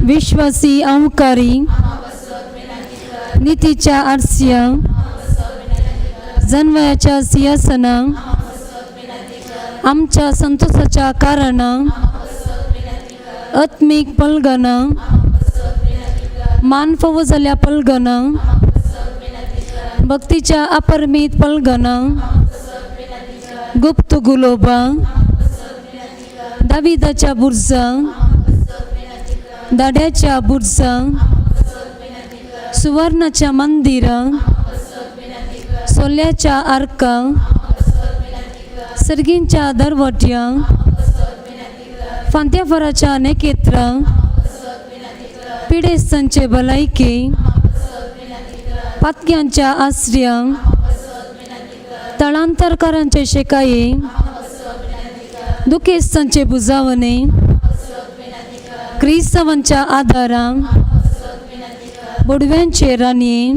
S3: विश्वासी अंकारी, नितीच्या आरस्या, जनवयाच्या सिंहासना, आमच्या संतोषाच्या कारणा, आत्मीक पलगना, मान फावो जाल्ल्या पलगना, भक्तीच्या अपरमीत पलगना, गुप्त गुलोबा, दाविदाच्या बुर्जा, दाड्याच्या बुर्जा, सुवर्णाच्या मंदिरा, सोल्याच्या आर्का, सर्गींच्या दरवट्या, फांत्याफराच्या नेकेत्रा, पिडेस्तांचे भलायके, पातक्यांच्या आश्र्या, तळांतरकारांचे शेकाये, दुखेस्तांचे बुजावणे, क्रिस्तावांच्या आदारा, बोडव्यांचे राणये,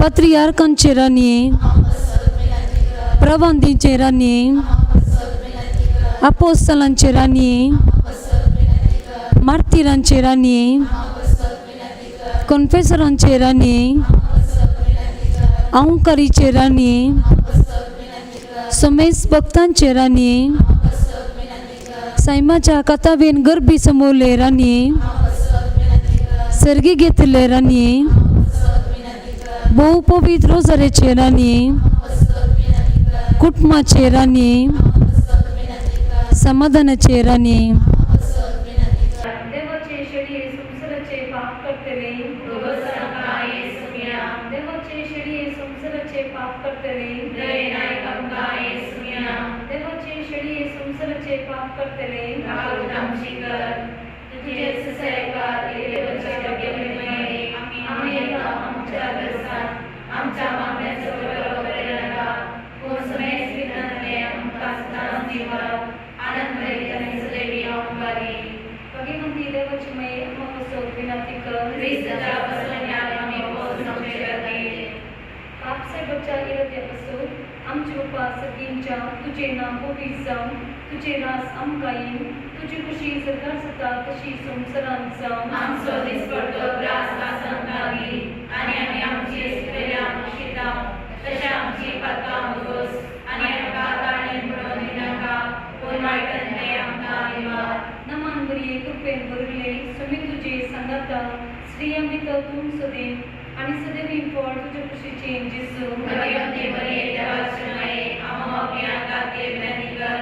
S3: पत्रियार्कांचे राणये, प्रवांदीचे राणये, अपोस्तलांचे राणये, मार्तिरांचे राणये, कॉन्फेसरांचे राणये, अंकारीचे राणये, समेस भक्तांचे राणये, सैमाच्या कथावेन गर्भी समोरले राणये, सर्गी घेतले राणये, भोव पवित्र रोजारेचे राणये, कुटुंबाचे राणये, समाधानाचे राणये।
S6: देवाचे शेळये संसाराचे पाप करतले, देवाचे शेळये संसाराचे पाप करतले, देवाचे शेळये संसाराचे पाप करतले, तुझे आमच्या गरजांत आमच्या मागण्याचो पटो नाका, पूण समेस्त विघ्नांतलें आमकां सदांच निवार. आनंद भरीत आनी सदैवी अहंकारी.
S3: भगवंती देवाची माये आमकां पासत विनंती कर.
S6: क्रिस्ताच्या पसरण्याक आमी पोस जावचे खातीर.
S3: पाप साहेबाच्या इराद्या पासून आमचे बापा सगळींच्या तुजें नांव पवित्र जावं, तुजें रास आमकां येवं, तुजी खुशी सरकार जाता तशी संवसारांत जावं.
S6: आमचो दिसपडतो ग्रास आज आमकां दी आनी आमी आमची सुकलेल्या शिता तशें आमची पातकां उगोस आनी आमकां ताणें पडोवन दिनाका, पूण वायटांतलें आमकां निवार.
S3: नमान बरी कृपेन भरिल्ले सुमी तुजे सांगाता, स्त्रियां भितर तूं सदैव आनी सदैवी फळ तुज्या कुशीचें जेजू.
S6: भगवंती मरिये देवाचे माये आम्हा पापयां खातीर विनंती कर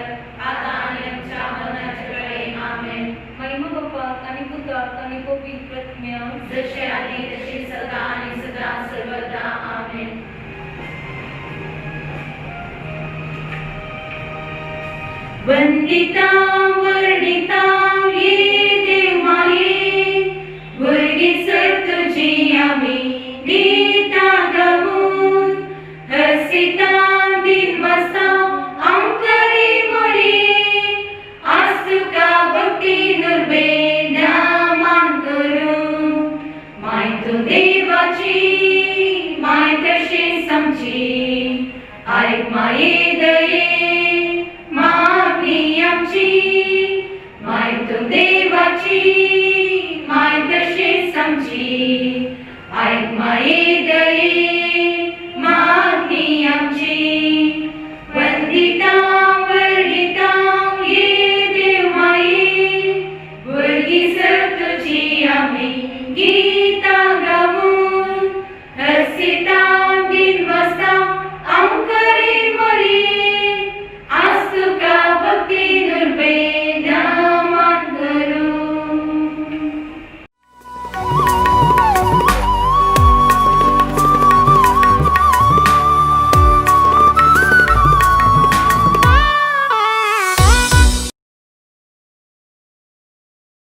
S6: आतां आनी आमच्या मरणाच्या वेळी. आमेन.
S3: महिमा बापाक आनी पुताक आनी पवित्र आत्म्याक,
S6: जशें आदी तशी सदां आनी सदां सर्वदा. आमेन.
S12: वंदितां वर्णितां ये देव माये, भुरगीं सर तुजी आमी गीतां गावून, हसितां दिनवासां आमकां रे मोरये, आज तुका भक्ती नुर्वे मान करूं. माय तूं देवाची माय तशेंच आमची, आयक माये दये मागणी आमची. माय तूं देवाची